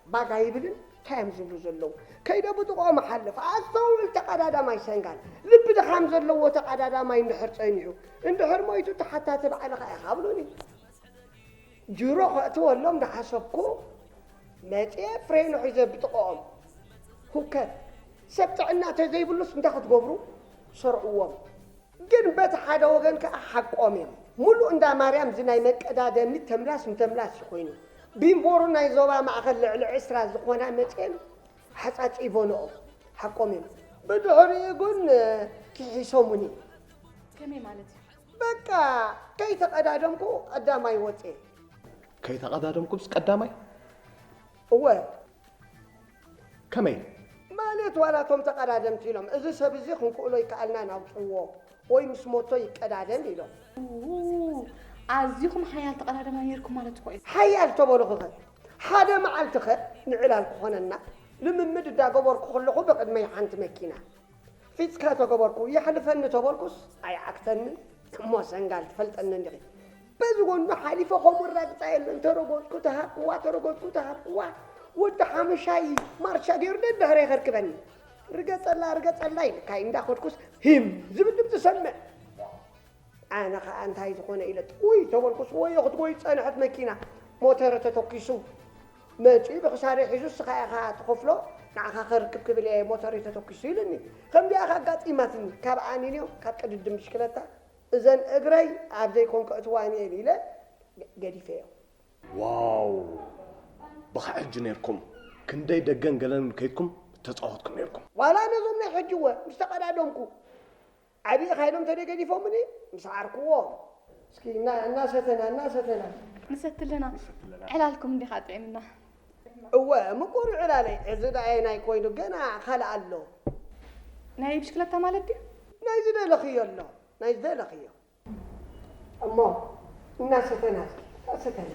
ባጋ ይብልን እንታይ እዮም ዝብሉ ዘለዉ? ከይደ ብጥቕኦም እሓልፍ። ኣስተውዕል ተቐዳዳማይ ሰንጋል፣ ልቢ ድኻም ዘለዎ ተቐዳዳማይ እንድሕር ጸኒሑ፣ እንድሕር ሞይቱ ተሓታቲ ባዕልኻ ኢኻ ብሉኒ። ጅሮ ከእትወሎም ዳሓሰብኩ መፅየ ፍሬኑ ሒዘ ብጥቕኦም። ሁከት! ሰብ ጥዕና ተዘይብሉስ እንታይ ክትገብሩ? ሰርዕዎም። ግን በቲ ሓደ ወገን ከዓ ሓቆም እዮም። ሙሉእ እንዳ ማርያም እዚ ናይ መቀዳደሚ ተምላስ ንተምላስ እዩ ኮይኑ። ቢምቦሩ ናይ ዞባ ማእኸል ልዕሊ ዕስራ ዝኾና መፅየን ሓፃፂቦንኦ። ሓቆም እዮም። ብድሕሪኡ ግን ክሒሶሙኒ። ከመይ ማለት እዩ? በቃ ከይተቐዳደምኩ ቀዳማይ ወፅየ። ከይተቐዳደምኩምስ ቀዳማይ? እወ። ከመይ? ማለት ዋላ እቶም ተቐዳደምቲ ኢሎም እዚ ሰብ እዚ ክንክእሎ ይከኣልና ናውፅዎ ወይ ምስ ሞቶ ይቀዳደም ኢሎም። ው ኣዚኹም ሓያል ተቐዳደማይ ነይርኩም ማለት እኮ እዩ። ሓያል ተበልኹኸ ሓደ መዓልቲ ኸ ንዕላል ክኾነና ልምምድ እንዳገበርኩ ከለኹ ብቕድመይ ሓንቲ መኪና ፊጽካ ተገበርኩ። የሕልፈኒ ተበልኩስ ኣይዓግተንን። እሞ ሰንጋል ትፈልጠኒ እንዲኺ። በዚ ጎኑ ሓሊፈ ከምኡ ረግጻ የለን። ተረገጽኩ ተሃብክዋ፣ ተረገጽኩ ተሃብክዋ። ወዲ ሓሙሻይ ማርሻ ገይሩ ደድሕረይ ከርክበኒ። ርገጸላ፣ ርገጸላ ኢልካ እንዳኸድኩስ ሂም ዝብል ድምፂ ሰምዕ። ኣነ ኸኣ እንታይ ዝኾነ ኢለ ጥውይ ተበልኩስ፣ ወዮ ክትጎይ ዝጸንሐት መኪና ሞተር ተተኲሱ መጺኡ ብኽሳደይ ሒዙ፣ "ንስኻ ኢኻ ትኸፍሎ፣ ንዓኻ ከርክብ ክብል እየ ሞተር ተተኲሱ" ኢሉኒ። ከምዚኣ ኢኻ ኣጋጢማትኒ። ካብ ኣኒንዮ፣ ካብ ቅድድም ብሽክለታ፣ እዘን እግረይ ኣብ ዘይኮንኩ እትዋን እየን ኢለ ገዲፈዮ። ዋው! ብኻ ሕጂ ነርኩም ክንደይ ደገን ገለን ከይድኩም ተጻወትኩም ነርኩም። ዋላ ነዞም ናይ ሕጂ እወ ምስ ተቐዳደምኩ ዓብዪ ኢኻ ኢሎም ተደገዲፎምኒ ምስ ዓርክዎ። እስኪ እና-፣ እናሰተና፣ እናሰተና። ንሰቲ ኣለና። ዕላልኩም እንዲኻ ጥዒምና። እወ፣ ምቁር ዕላለይ። እዚ ደኣየናይ ኮይኑ ገና ካልእ ኣሎ። ናይ ብሽክለታ ማለት ድዩ? ናይ ዝደለኽዮ ኣሎ። ናይ ዝደለኽዮ። እሞ እናሰተና እስኪ፣ እናሰተና።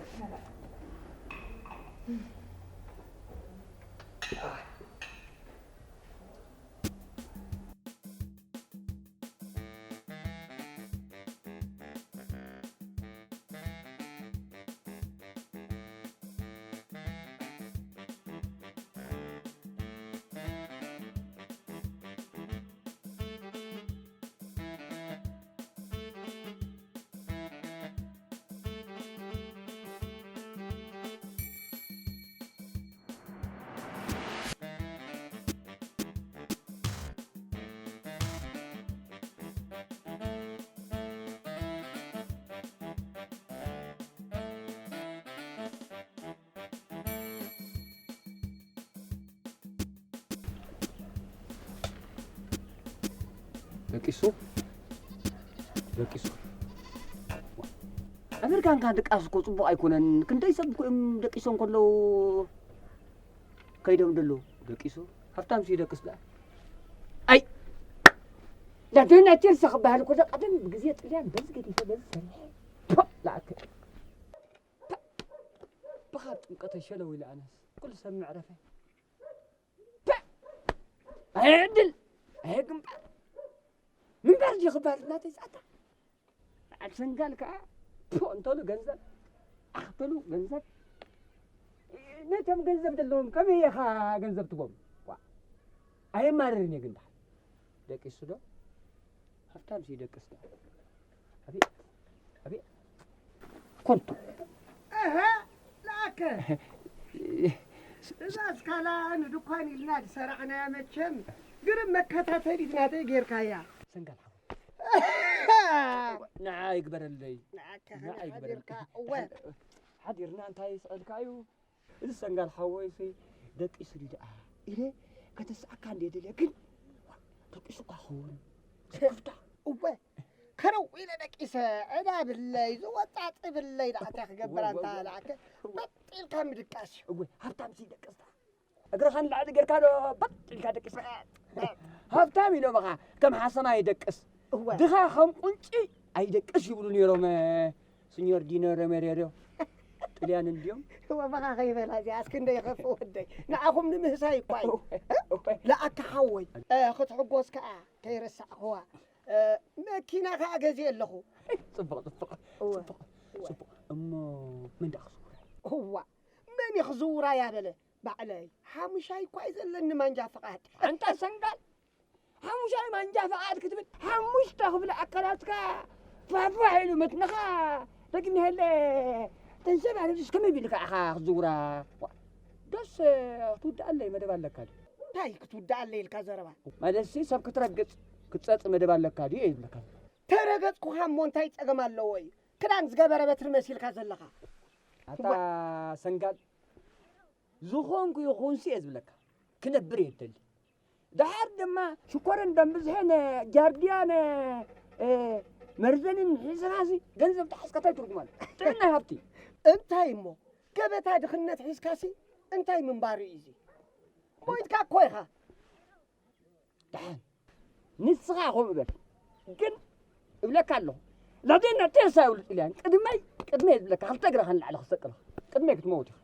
ደቂሱ፣ ደቂሱ። ኣሜሪካንካ ድቃስ እኮ ጽቡቕ ኣይኮነን። ክንደይ ሰብ እኮ እዮም ደቂሶም ከለዉ ከይዶም ደለዉ። ደቂሱ፣ ሃብታም ሲ ደቅስ ደኣ። ኣይ፣ ዳደና ቸርሳ ክበሃል እኮ ቀደም ብግዜ ጥልያን በዚ ገዲፈ በዚ ሰሪሐ። ፖ፣ ላእከ። ፖ፣ ብኻ ጥምቀተ ሸለው ኢለ ኣነስ። ኩሉ ሰብ መዕረፈ። ፐ! ኣየ ዕድል! ኣየ ግንባር! ምንባር ድዩ ክበሃል እናተይ ጻታ? በዓል ሰንጋል ከኣ ፖ እንተሉ ገንዘብ፣ ኣኽተሉ ገንዘብ። ነቶም ገንዘብ ዘለዎም ከመይ ኢኻ ገንዘብ ትቦም? ዋ! ኣየማርርን እየ ግን ደሓን። ደቂሱ ዶ? ሃብታም ሲ ደቅስ ዶ? ኣቤት! ኣቤት! ኮንቱ! እህ! ለኣከ! እዛ እስካላ ንድኳን ኢልና ዝሰራሕናያ መቸም ግርም መከታተሊት ናተይ ጌርካያ። ሰንጋል ሓወይ። ንዓ ይግበረለይ። ንዓካ ንዓ ከመይ ይግበረለይ። ሓዲርካ? እወ። ሓዲርና እንታይ ይስኣልካ እዩ? እዚ ሰንጋል ሓወይሲ ደቂሱ ድዩ ደኣ ኢለ ከተስኣካ እንድየ ደልየ፣ ግን ደቂሱ እኳ ክኸውን ስክፍታ። እወ፣ ከረው ኢለ ደቂሰ፣ ዕዳ ብለይ፣ ዝወጣ ጥብለይ፣ ደኣ እንታይ ክገብር ኣንታ እወ፣ እወ። ደኣከ፣ እወ። በጥ ኢልካ ምድቃስ እዩ። እወ፣ ሃብታምሲ ይደቅስ ደኣ። እግርኻ ንላዕሊ ጌርካ ዶ በጥ ኢልካ ደቂስካ? በጥ፣ በጥ። ሃብታም ኢሎምኻ ከም ሓሰማ ይደቅስ። እወ። ድኻ ከም ቁንጪ ኣይደቅስ ይብሉ ነይሮም። ስኞር ዲኖ ረሜሬዶ ጥልያን እንድዮም። እወ፣ በኻ ከይበላ እዚኣ እስኪ እንደ ይኸፍእ ወደይ። ንዓኹም ንምህሳይ እኳ እዩ። እወ፣ እወ። ለኣካ ሓወይ፣ እ፣ ክትሕጎስ ከኣ ከይረሳዕኽዋ። እ፣ መኪና ከኣ ገዝየ ኣለኹ። ጽቡቕ፣ ጽቡቕ፣ እወ፣ ጽቡቕ፣ እወ። ጽቡቕ። እሞ መን ደኣ ክዝውራ? እዋ፣ መን እዩ ክዝውራ እያ በለ? ባዕለይ። ሓሙሻይ እኳ እዩ ዘለኒ ማንጃ ፍቓድ። ኣንታ ሰንጋል፣ ሓሙሻይ ማንጃ ፍቓድ ክትብል፣ ሓሙሽተ ክፍሊ ኣካላትካ ፋሕፋሕ ኢሉ መትንኻ፣ ደግሜ ሄለ፣ ተንሰብ ኣለ፣ ድስ ከመይ ቢልካ ኢኻ ክትዝውራ? ዋ፣ ዶስ ክትውድኣለይ መደብ ኣለካ ድዩ? እንታይ ክትውድኣለይ ኢልካ ዘረባ? ማለትሲ ሰብ ክትረግጽ፣ ክትጸጽ መደብ ኣለካ ድዩ እየ ዝብለካ። ተረገጽኩኻ እሞ እንታይ ጸገም ኣለዎ እዩ? ክዳን ዝገበረ በትሪ መሲልካ ዘለኻ። ኣታ ዋ። ሰንጋል፣ ዝኾንኩ ይኹንሲ እየ ዝብለካ። ክነብር እየ ዝደሊ። ደሓር ድማ ሽኮርን ደም ብዝሕን ጃርዲያን፣ እ፣ መርዘንን ሒዝኻሲ ገንዘብ ተሓዝካ እንታይ ትርጉም ኣሎ? ጥዕና ሃብቲ። እንታይ እሞ ገበታ ድኽነት ሒዝካሲ እንታይ ምንባሩ እዩ እዚ? ሞይትካ እኮ ኢኻ። ደሓን ንስኻ ከምኡ በል። ግን እብለካ ኣለኹ። ላዴና ቴሳ ይብሉ ጥልያን። ቅድመይ፣ ቅድመይ እየ ዝብለካ። ክልተ እግርኻ ንላዕሊ ክሰቅልኻ። ቅድመይ ክትመውት ኢኻ።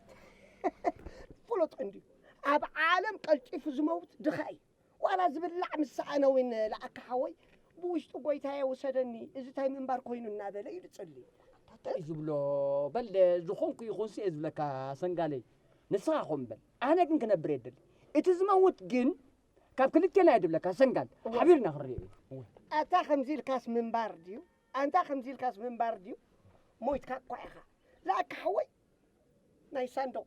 ፍሉጥ እንድዩ። ኣብ ዓለም ቀልጢፉ ዝመውት ድኻ እዩ። ዋላ ዝብላዕ ምስ ሰኣነ እውን ለኣካ ሓወይ፣ ብውሽጡ ጎይታየ ውሰደኒ፣ እዚ ታይ ምንባር ኮይኑ እናበለ እዩ ዝጽሊ። እንታይ እዩ ዝብሎ? በል ዝኾንኩ ይኹንሲ እየ ዝብለካ ሰንጋለይ። ንስኻ ኹን በል። ኣነ ግን ክነብር እየ ዝደሊ። እቲ ዝመውት ግን ካብ ክልቴና እየ ዝብለካ ሰንጋል። እወ። ሓቢርና ክንሪኦ እዩ። ኣታ ከምዚ ኢልካስ ምንባር ድዩ? ኣንታ ከምዚ ኢልካስ ምንባር ድዩ? ሞይትካ እኳ ኢኻ። ለኣካ ሓወይ ናይ ሳንዱቕ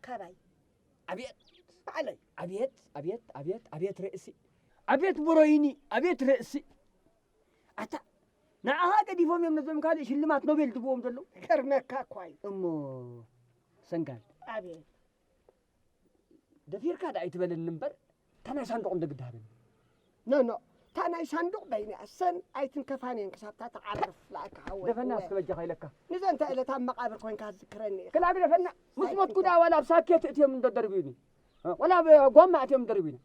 ካባይ። ኣብየት ባዕለይ። ኣብየት ኣብየት ኣብየት ኣብየት ርእሲ፣ ኣብየት ብሮይኒ፣ ኣብየት ርእሲ። ኣታ ንዓኻ ገዲፎም እዮም ነዞም ካልእ ሽልማት ኖቤል ዝብዎም ዘለዉ። ገርመካ እኳ እዩ። እሞ ሰንጋል፣ ኣብየት። ደፊርካ ደኣ ኣይትበለኒ እምበር፣ እታ ናይ ሳንዱቕ እንዶ ግዲ ሃበኒ። ኖ፣ ኖ፣ እታ ናይ ሳንዱቕ በይነይ ኣሰን ኣይትንከፋን እየን ክሳብታ ትዓርፍ ለኣካ ሓወይ። ደፈና እወ። እስከ በጃኻ ኢለካ። ንዘንተ ዕለት ኣብ መቓብር ኮይንካ ዝክረኒ ኢኻ። ክላብ ደፈና፣ ምስ ሞትኩ ደኣ ዋላ ኣብ ሳኬት እትዮም እንዶ ደርብዩኒ። ወላ ኣብ ጓማ እትዮም ደርብዩኒ።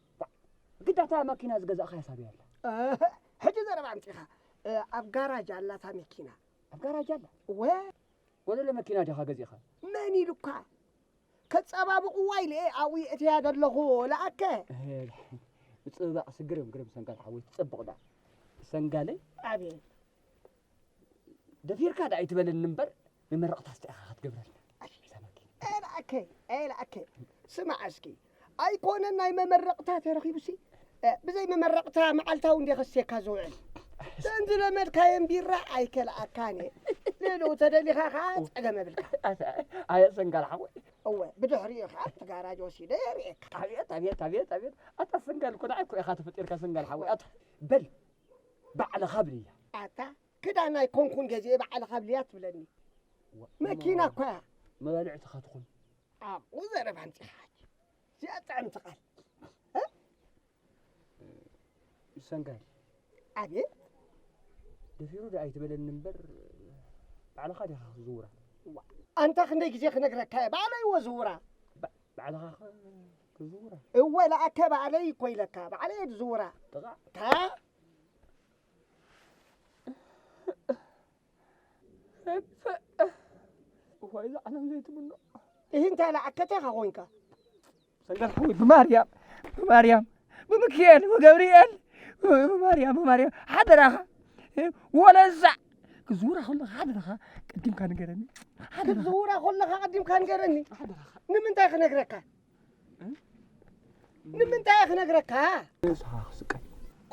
ግዳ እታ መኪና ዝገዛእኻያ ሳበይ ኣላ? እህ፣ ሕጂ ዘረባ ኣምጺኻ። እ፣ ኣብ ጋራጅ ኣላ እታ መኪና። ኣብ ጋራጅ ኣላ? እወ። ጎደሎ መኪና ዲኻ ገዚእኻ? መን ኢሉካ? ከጸባብቕዋ ኢለ እየ ኣብኡ የእትያ ዘለኹ ለኣከ። እህ፣ ምጽብባቕ ስግርም ግርም ሰንጋል ሓወይ ትጸብቕ ደኣ። ሰንጋለይ? ኣቤት። ደፊርካ ደኣ ኣይትበለኒ እምበር፣ መመረቕታ ስተ ኢኻ ክትገብረልና። ኣይ፣ እዛ መኪና። ኣይ ለኣከ፣ ኣይ ለኣከ። ስማዕ እስኪ፣ ኣይኮነን ናይ መመረቕታ ተረኺቡሲ፣ እ፣ ብዘይ መመረቕታ መዓልታዊ እንደ ከስየካ ዝውዕል። ዘን ዝለመድካየን ቢራ ኣይከልኣካን እየ። ሌሎ ተደሊኻ ኸዓ ጸገም የብልካ። ኣየ ሰንጋል ሓወይ። እወ፣ ብድሕሪኡ ኸዓ ኣብቲ ጋራጅ ወሲደ የርእየካ። ኣብየት፣ ኣብየት፣ ኣብየት፣ ኣብየት። ኣታ ሰንጋል እኮ ንዓይ እኮ ኢኻ ተፈጢርካ ሰንጋል ሓወይ። ኣታ በል ባዕልኻ ብልያ። ኣታ ክዳን ኣይኮንኩን ገዚኤ ባዕልኻ ብልያ ትብለኒ። ዋ፣ መኪና እማ እኳ እያ። መባልዕትኻ ትኹን። ኣብኡ ዘረባ ኣምጺኻ ሕጂ። እዚኣ ጥዕምቲ ቃል። እ? ሰንጋል። ኣቤት። ደፊሩ ዶ ኣይትበለኒ እምበር፣ ባዕልኻ ዲኻ ክዝውራ? ዋ፣ ኣንታ ክንደይ ግዜ ክነግረካ እየ፣ ባዕለይ እዎ ዝውራ። ባ-፣ ባዕልኻ ኸ ክዝውራ? እወ፣ ለኣከ ባዕለይ እኮ ኢለካ፣ ባዕለይ እየ ዝዝውራ። ጥቓዕ። ታ? እዋይ፣ እዛ ዓለም ዘይትምኖ። እህ፣ እንታይ ለኣከ፣ እንታይ ኢኻ ኮይንካ? ሰንጋል ሓወይ፣ ብማርያም፣ ብማርያም፣ ብምክኤል፣ ብገብርኤል፣ ብማርያም፣ ብማርያም፣ ሓደራኻ፣ ወለዛ ክዝውራ ከለኻ፣ ሓደራኻ፣ ቀዲምካ ንገረኒ። ሓደራኻ። ክዝውራ ከለኻ፣ ቀዲምካ ንገረኒ። ሓደራኻ። ንምንታይ ክነግረካ? እ? ንምንታይ ክነግረካ? ንስኻ ክስቀይ።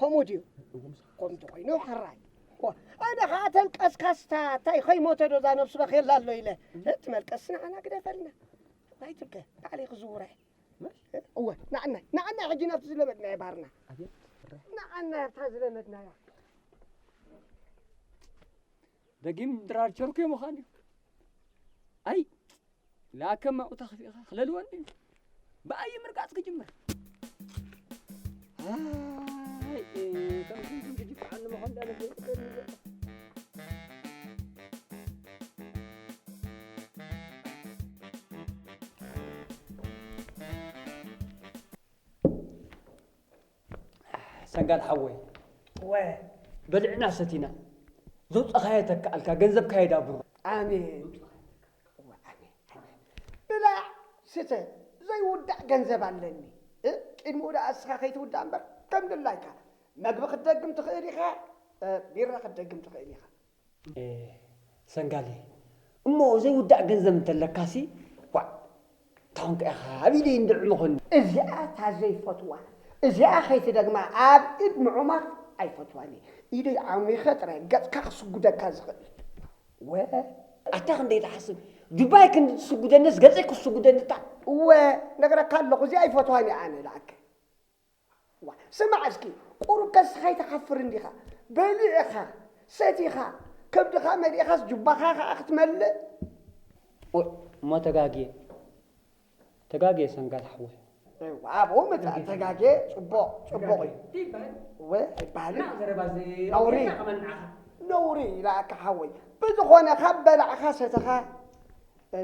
ከምኡ ድዩ? እዎ፣ ምሳኻ ከምኡ እንተኾይኑ፣ ሕራይ። ዋ፣ ኣነ ኸዓ ተልቀስካስታ፣ እንታይ ከይሞተ ዶ እዛ ነብሱ በኽየላ ኣሎ ኢለ። እቲ መልቀስ ንዓና ግደፈልና። ኣይትብከ፣ ባዕለይ ክዝውራ እየ። እወ፣ ንዓናይ፣ ንዓናይ ሕጂ ናብቲ ዝለመድናዮ ባርና። ኣቤት፣ ሕራይ። ንዓናይ ኣብታ ዝለመድናያ። ደጊም ድራር ቸርኩ ምዃን እዩ። ኣይ፣ ለኣከ ማቑታ ከፊእኻ ክለልወኒ እዩ። ብኣይ ምርጋጽ ክጅምር። ኣይ፣ ከም ክንድን ክጅፍዓኒ ምዃን ዳነ ዘይቅደም እዩ ዘሎ። ሰንጋል ሓወይ፣ ወ። በሊዕና ሰቲና፣ ዘውጻኻዮ ተካኣልካ፣ ገንዘብካ የዳብሮ። ኣሜን። እወ፣ ኣሜን፣ ኣሜን። ብላዕ፣ ስተ፣ ዘይውዳእ ገንዘብ ኣለኒ። እ? ቅድሚኡ ደኣ እስኻ ከይትውዳእ እምበር፣ ከም ድላይካ። መግቢ ክትደግም ትኽእል ኢኻ፣ እ፣ ቢራ ክትደግም ትኽእል ኢኻ። እ፣ ሰንጋለ፣ እሞ ዘይውዳእ ገንዘብ እንተለካሲ፣ ዋእ፣ እንታይ ኾንካ ኢኻ ኣብ ኢደይ እንድዒ መኾኒ? እዚኣ እታ ዘይፈትዋ፣ እዚኣ ከይትደግማ ኣብ ኢድ ምዑማት ኣይፈትዋን እየ። ኢደይ ዓሚኸ ጥራይ ገጽካ ክስጉደካ ዝኽእል። ወ። ኣታ ክንደይ ትሓስብ? ዱባይ ክንዲ ትስጉደንስ ገጸይ ክስጉደኒ እታ። እወ፣ ነግረካ ኣለኹ፣ እዚኣ ኣይፈትዋን እየ ኣነ፣ ለኣከ። ዋ፣ ስማዕ እስኪ፣ ቁሩብ ከስኻ ኣይትሓፍርን ዲኻ? በሊዕኻ፣ ሰቲኻ፣ ከብድኻ መሊእኻስ ጁባኻ ኸኣ ክትመልእ? ኦ፣ እሞ ተጋግየ፣ ተጋግየ ሰንጋል ሓወይ። እዋ፣ ኣብኡ ምጻእ ተጋግየ፣ ጽቡቕ፣ ጽቡቕ እዩ። እንታይ ይበሃል? እወ፣ ኣይበሃልን። እና ዘረባ እዚ ነውሪ። ኣውሪድና ከመን ንዓኻ። ነውሪ ኢላካ ሓወይ። ብዝኾነ፣ ካብ በላዕኻ ሰተኻ፣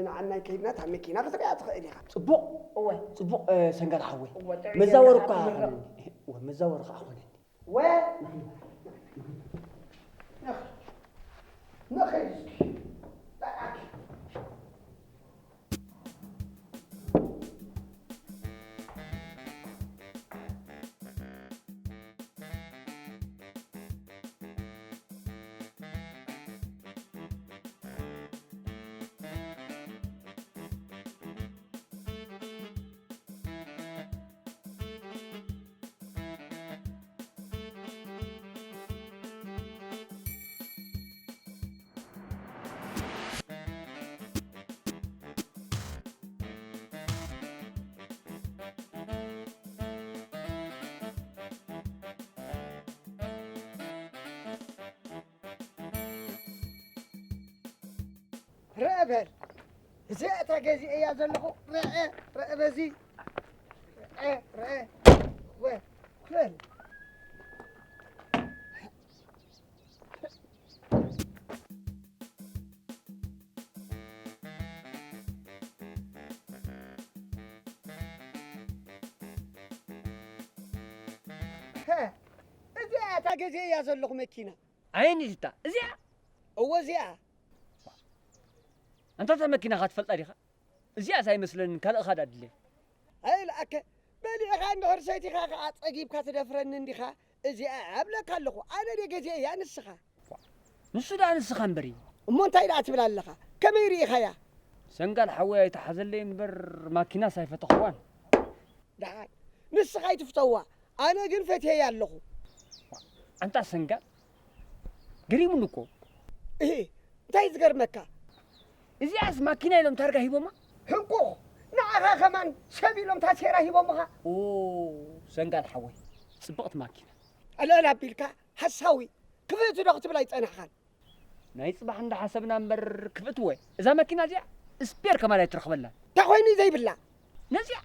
ንዓናይ ከይድና እታ መኪና ክትሪኣ ትኽእል ኢኻ። ጽቡቕ። እወ። ጽቡቕ፣ እ፣ ሰንጋል ሓወይ። እወ፣ ጥዑይ መዛወሪ ጌርካ እኳ ትምረቕ። ኣይኮነኒ። እወ፣ መዛወሪ ከኣ ኣይኮነኒ። እወ። ንኽ-፣ ንኸይድ እስኪ። ጠዓኪ። ርአ በል። እዚኣ እታ ገዚአ እያ ዘለኹ። ርአ፣ ርአ በዚ። ርአ፣ ርአ። ወ፣ በል። ሀ፣ እዚኣ እታ ገዚአ እያ ዘለኹ መኪና። ኣየኒት እታ? እዚኣ? እወ፣ እዚኣ። ኣንታ እታ መኪናኻ ትፈልጣ ዲኻ? እዚኣስ ኣይመስለንን፣ ካልእኻ ደኣ ድለ። ኣይልኣከ፣ በሊዕኻ እንድሕር ሰቲኻ ኸዓ ጸጊብካ ትደፍረኒ እንዲኻ፣ እዚኣ ኣብለካ ኣለኹ፣ ኣነ ድየ ገዚአያ ንስኻ? ንሱ ደኣ ንስኻ እምበር እዩ። እሞ እንታይ ደኣ ትብል ኣለኻ? ከመይ ርኢኻያ? ሰንጋል ሓወይ ኣይተሓዘለይ እምበር ማኪናስ ኣይፈተኽዋን። ደሓን ንስኻ ኣይትፍተዋ፣ ኣነ ግን ፈትየያ ኣለኹ። ኣንታ ሰንጋል፣ ገሪሙኒ እኮ። እሂ፣ እንታይ ዝገርመካ? እዚኣስ ማኪና ኢሎም ታርጋ ሂቦማ? ሕንቁቕ፣ ንዓኻ ከማን ሰብ ኢሎም ታሴራ ሂቦምኻ? ኦ፣ ሰንጋል ሓወይ፣ ጽብቕቲ ማኪና። ዕልዕል ኣቢልካ ሓሳዊ፣ ክፍእቲ ዶ ክትብል ኣይጸናሕኻን? ናይ ጽባሕ እንዳሓሰብና እምበር ክፍእቲ ወ። እዛ መኪና እዚኣ ስፔር ከማን ኣይትረኽበላን። እንታይ ኮይኑ እዩ ዘይብላ? ነዚኣ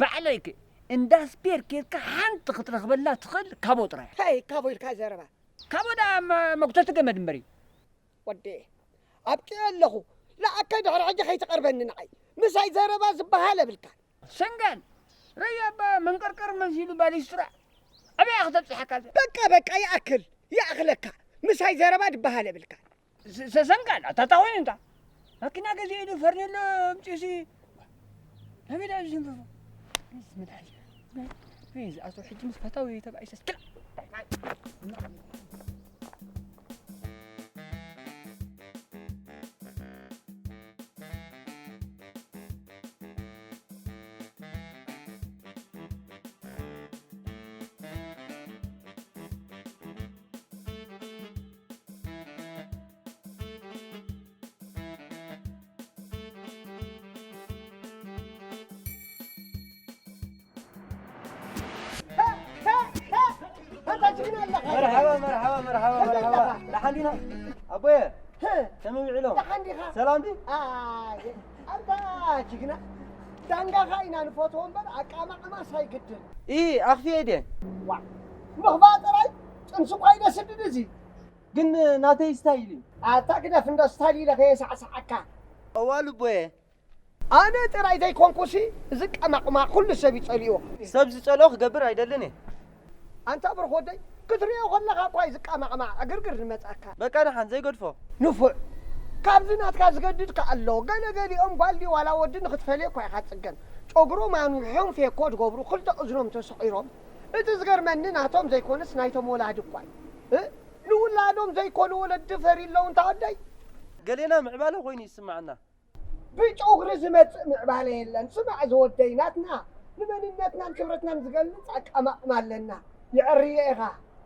ባዕለይ ከ እንዳ ስፔር ኬድካ ሓንቲ ክትረኽበላ ትኽእል ካቦ ጥራይ። ሄይ፣ ካቦ ኢልካ ዘረባ። ካቦ ደኣ መ-፣ መጉተቲ ገመድ እምበር እዩ። ወዲ፣ ኣብቂዐ ኣለኹ። ንዓካ ድሕሪ ሕጂ ከይትቐርበኒ ንዓይ። ምሳይ ዘረባ ዝበሃል የብልካን። ሰንጋል፣ ረይ ኣባ መንቀርቀር መሲሉ ባሊስትራ። ኣበይ እያ ክተብጽሓካ እዛ? በቃ፣ በቃ፣ ይኣክል፣ ይኣክለካ። ምሳይ ዘረባ ዝበሃል የብልካን። ሰ-፣ ሰ-፣ ሰንጋል፣ ኣታ እንታይ ኮይኑ እንታ? ማኪና ገዚአ ኢሉ ፈርኔሎ ኣምጺኡሲ። ናበይ ደኣ ዝንፍፎ? ኣነስ መድሃኒት። ወይ ዝኣቶ ሕጂ ምስ ፈታዊ ተባኢሰስ ክላ። መርሓባ፣ መርሓባ፣ መርሓባ፣ መርሓባ። ደሓን ዲና? ኣቦየ፣ ከመይ ውዒሎም? ደሓን ዲኻ? ሰላም ዲ? ኣየ፣ ኣንታ ጅግና፣ ዳንጋኻ ኢና ንፈትዎ እምበር ኣቃማቕማስ ኣይግድን። ኢ፣ ኣኽፊኤ ድየ? ዋ፣ ምኽፋእ ጥራይ ጥንሲ እኳ እዩ ደስ ድል እዚ። ግን ናተይ ስታይል እዩ። ኣታ ግደፍ እንዶ ስታይል ኢለ ከየሳዕስዓካ። እዋ ልቦየ። ኣነ ጥራይ ዘይኮንኩሲ፣ እዚ ቀማቕማ ኩሉ ሰብ ይጸልኦ። ሰብ ዝጸልኦ ክገብር ኣይደልን እየ። ኣንታ ብሩኽ ወደይ፣ ክትርእዮ ከለኻ እኳ እዩ ዝቀማቕማ ዕግርግር ዝመጻካ። በቃ ደሓን ዘይገድፎ። ንፉዕ። ካብዚ ናትካ ዝገድድ ከኣ ኣሎ። ገለ ገሊኦም ጓል ድዩ ዋላ ወዲ ንኽትፈልዮ እኳ ኢኻ ትጽገም። ጨጉሮም ኣንዊሖም ፌኮ ዝገብሩ፣ ክልተ እዝኖም ተሰዒሮም። እቲ ዝገርመኒ ናቶም ዘይኮነስ ናይቶም ወላዲ እኳ እዩ። እ? ንውላዶም ዘይኮኑ ወለዲ ፈርዩ ኣለዉ እንታ ወደይ። ገሌና ምዕባለ ኮይኑ ይስምዓና። ብጨጉሪ ዝመጽእ ምዕባለ የለን። ስማዕ ዝወደይ ናትና ንመንነትናን ክብረትናን ዝገልጽ ኣቀማቕማ ኣለና። የዕርዮ ኢኻ።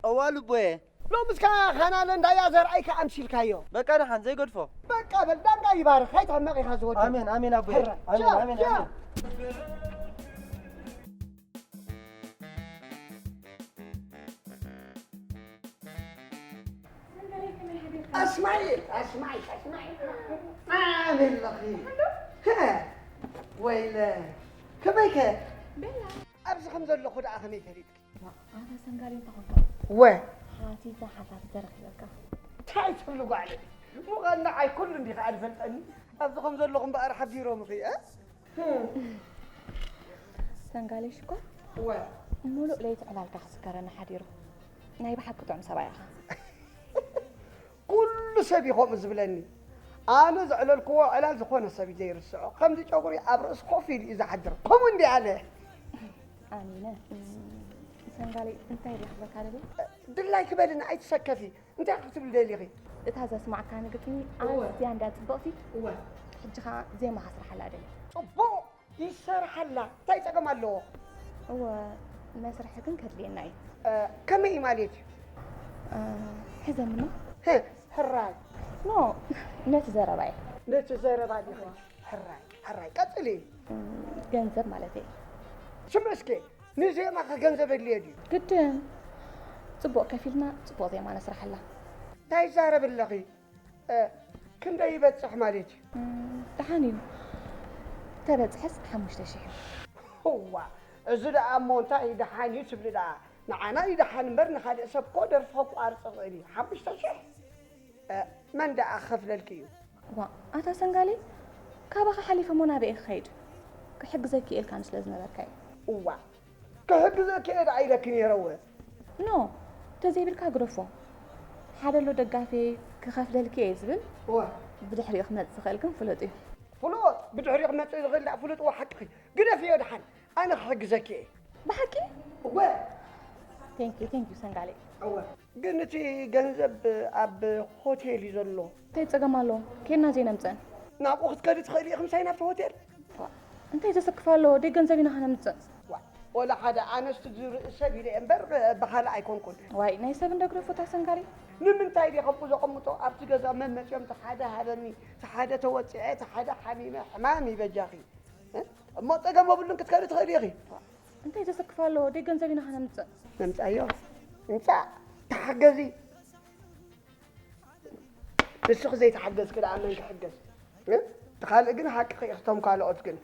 እዋ ልቦየ። ሎምስ ከኣ ኻናለ እንዳያ ዘርኣይካ ኣምሲልካዮ። በቃ ደሓን ዘይገድፎ። በቃ በል ዳንጋ ይባርኽ። ኣይትሕመቕ ኢኻ ዝወደይ። ኣሜን፣ ኣሜን ኣቦየ። ሕረ። ኣሜን፣ ቻው፣ ኣሜን፣ ቻው። ኣሜን። ኣስማዒ፣ ኣስማዒ፣ ኣስማዒ። ኣበይ ኣለኺ? ሀ፣ ወይለ፣ ከመይከ? ቤላ። ኣብዚ ከም ዘለኹ ደኣ ከመይ ፈሊጥኪ? ዋ፣ ኣታ ሰንጋሊ እንተ ኾንካ። ወ። ሓቲተ ሓታቲ ተረኺበካ። እንታይ ትብሊ ጓለይ? ምዃን ንዓይ ኩሉ እንዲኻ ዝፈልጠኒ። ኣብዚ ከም ዘለኹ እምበኣር ሓቢሮምኺ፣ እ? ሰንጋሊ ሽኮር፣ እወ። ሙሉእ ለይቲ ዕላልካ ክስከረኒ ሓዲሩ። ናይ ብሓቂ ጥዑም ሰብኣይ ኢኻ። ኩሉ ሰብ እዩ ከምኡ ዝብለኒ። ኣነ ዘዕለልክዎ ዕላል ዝኾነ ሰብ እዩ ዘይርስዖ። ከምዚ ጨጉሪ ኣብ ርእሲ ኮፍ ኢሉ እዩ ዝሓድር። ከምኡ እንዲ ኣለ። ኣሚነ። ሰንጋሊ፣ እንታይ ኢለ ክብለካ ደልየ? ድላይኪ በልኒ፣ ኣይትሰከፊ። እንታይ ክትብሊ ደሊኺ? እታ ዘስማዕካኒ ግጥሚ እወ። ኣዝያ እንድያ ጽብቕቲ። እወ። ሕጂ ኸኣ ዜማ ከስርሓላ ደልየ። ጽቡቕ! ይሰርሓላ። እንታይ ጸገም ኣለዎ? እወ፣ መስርሒ ግን ከድልየና እዩ። እ፣ ከመይ ማለት እዩ? እ፣ ሕዘኒ እሞ። ህ፣ ሕራይ። ኖ፣ ነቲ ዘረባይ። ነቲ ዘረባ ዲኻ? ሕራይ፣ ሕራይ። ቀጽሊ። እ፣ ገንዘብ ማለተይ። ስምዒ እስከ፣ ንዜማኸ ገንዘብ የድልዮ ድዩ? ግድን። ጽቡቕ ከፊልና፣ ጽቡቕ ዜማ ነስርሓላ። እንታይ ይዛረብ ኣለኺ? እ፣ ክንደይ ይበጽሕ ማለት እዩ? እም፣ ደሓን እዩ። ተበጽሐስ ሓሙሽተ ሽሕ እዩ። እዋ፣ እዚ ደኣ እሞ እንታይ እዩ ደሓን እዩ ትብሊ ደኣ? ንዓና እዩ ደሓን እምበር ንኻልእ ሰብ እኮ ደርፊ ከቋርጽ ይኽእል እዩ። ሓሙሽተ ሽሕ? እ፣ መን ደኣ ክኸፍለልኪ እዩ? ዋ፣ ኣታ ሰንጋሊ፣ ካባኻ ሓሊፈ እሞ ናበይ እየ ክኸይድ? ክሕግዘኪ እየ ኢልካኒ ስለ ዝነበርካ እዩ። እዋ፣ ክሕግዘኪ እየ ደኣ ኢለኪ ነይረ እወ። ኖ፣ ተዘይብልካ ግደፎ። ሓደ ኣሎ ደጋፊ ክኸፍለልኪ እየ ዝብል። እወ። ብድሕሪኡ ክመጽእ ዝኽእል ግን ፍሉጥ እዩ። ፍሉጥ፣ ብድሕሪኡ ክመጽእ ዝኽእል ደኣ ፍሉጥ እወ ሓቅኺ። ግደፍዮ ደሓን፣ ኣነ ክሕግዘኪ እየ። ብሓቂ? እወ። Thank you, thank you ሰንጋሊ። እወ። ግን እቲ ገንዘብ ኣብ ሆቴል እዩ ዘሎ። እንታይ ጸገም ኣለዎ? ኬድና ዘይነምጽእን። ናብኡ ክትከዲ ትኽእሊ ኢኺ ምሳይ ናብቲ ሆቴል? ዋ፣ እንታይ ዘሰክፍ ኣለዎ? ደይ ገንዘብ ኢና ከነምጽእ። ዋ፣ ወላ ሓደ ኣነስቲ ዝርኢ ሰብ ኢለ እየ እምበር ብኻልእ ኣይኮንኩን። ዋይ፣ ናይ ሰብ እንዶ ግደፎ እታ ሰንጋሊ። ንምንታይ ድየ ከምኡ ዘቐምጦ ኣብቲ ገዛ መመጺኦም እቲ ሓደ ሃበኒ፣ እቲ ሓደ ተወጺዐ፣ እቲ ሓደ ሓሚመ፣ ሕማም እዩ በጃኺ። እ? እሞ ጸገም የብሉን ክትከዲ ትኽእሊ ኢኺ። እንታይ ዘሰክፍ ኣለዎ? ደይ ገንዘብ ኢና ከነምጽእ። ነምጻዮ። ምጻእ፣ ተሓገዚ። ንስኺ ዘይተሓገዝኪ ደኣ መን ክሕገዝ? እ? እቲ ካልእ ግን ሓቅኺ ኢኺ፣ እቶም ካልኦት ግን።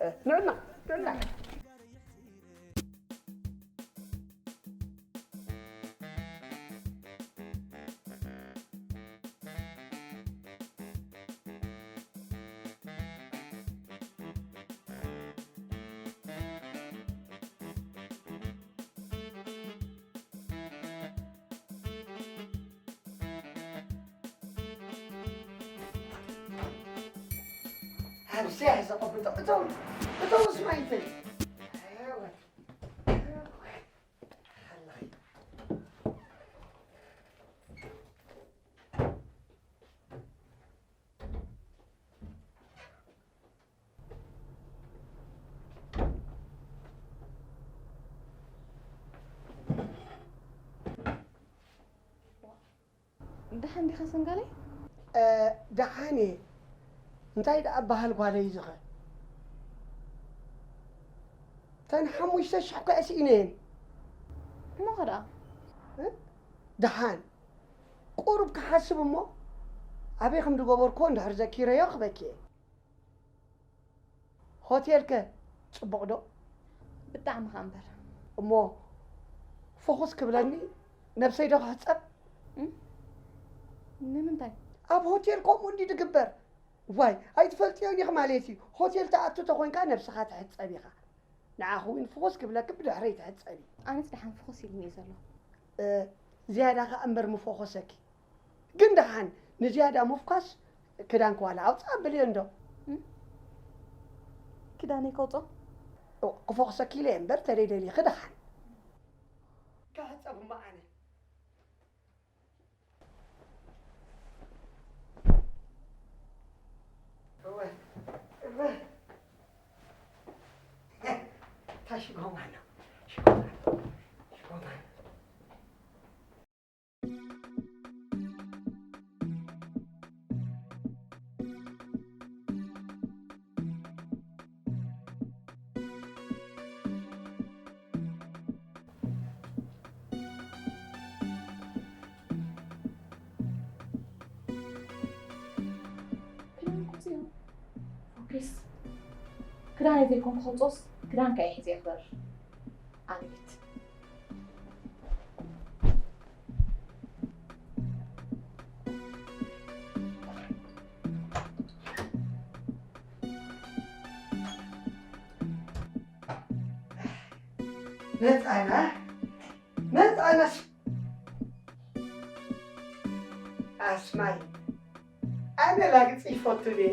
እ፣ ንዕና፣ ንዕና። ኣብዚ እየ ዘቐምጦ። እቶም፣ እቶም ስማይተይ። ደሓን ዲኻ ሰንጋለይ? እ፣ ደሓን እየ። እንታይ ደኣ በሃል ጓለይ ዝኸ? እተን ሓሙሽተ ሽሕ እኮ እየ ስኢነየን። እሞ ኸ ደኣ? እ? ደሓን። ቁሩብ ክሓስብ እሞ፣ ኣበይ ከም ዝገበርክዎ እንድሕር ዘኪረዮ ክበኪ እየ። ሆቴል ከ ጽቡቕ ዶ? ብጣዕሚ ኸኣ እምበር። እሞ ፍኹስ ክብለኒ ነብሰይ ዶ ክሕጸብ? እም? ንምንታይ? ኣብ ሆቴል ከምኡ እንዲ ዝግበር። ዋይ፣ ኣይትፈልጥዮን ኢኺ ማለት እዩ። ሆቴል ትኣቱ ተኾይንካ ነብስኻ ትሕጸብ ኢኻ። ንዓኺ እውን ፍኹስ ክብለኪ ብድሕረይ ትሕጸቢ። ኣነስ ደሓን ፍኹስ ኢሉኒ እዩ ዘሎ። እ፣ ዝያዳ ኸኣ እምበር ምፎኾሰኪ። ግን ደሓን ንዝያዳ ምፍኳስ ክዳንኪ ዋላ ኣውፅእ ኣብልዮ እንዶ። እም? ክዳነይ ከውፅኦ? እው፣ ክፎኽሰኪ ኢለ እየ እምበር ተደይ ደሊኺ ደሓን። ክሕፀብ እሞ ኣነ። እወ፣ እወ። እታ ሽጎማ ኣሎ። ሽጎማ ኣሎ። ሽጎማ ኣሎ። ክዳን ክውፅእ እዩ። ፎኪስ። ክዳን ዘይኮንኩ ከውፅኦስ፣ ክዳን ከኣ ሒዘ ይኽበር። ኣንቢት። መጻና፣ መጻና። ኣስማይ፣ ኣነ ላግጺ ይፈቱ ድየ?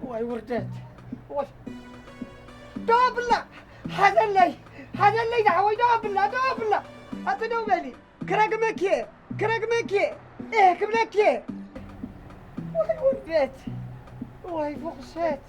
ዋይ ውርደት! ዋይ! ደው ኣብላ! ሓዘለይ! ሓዘለይ ዝሓወይ፣ ደው ኣብላ! ደው ኣብላ! ኣቲ ደው በሊ! ክረግመኪ እየ! ክረግመኪ እየ! እህ ክብለኪ እየ! ዋይ ውርደት! ዋይ ፍኹሰት!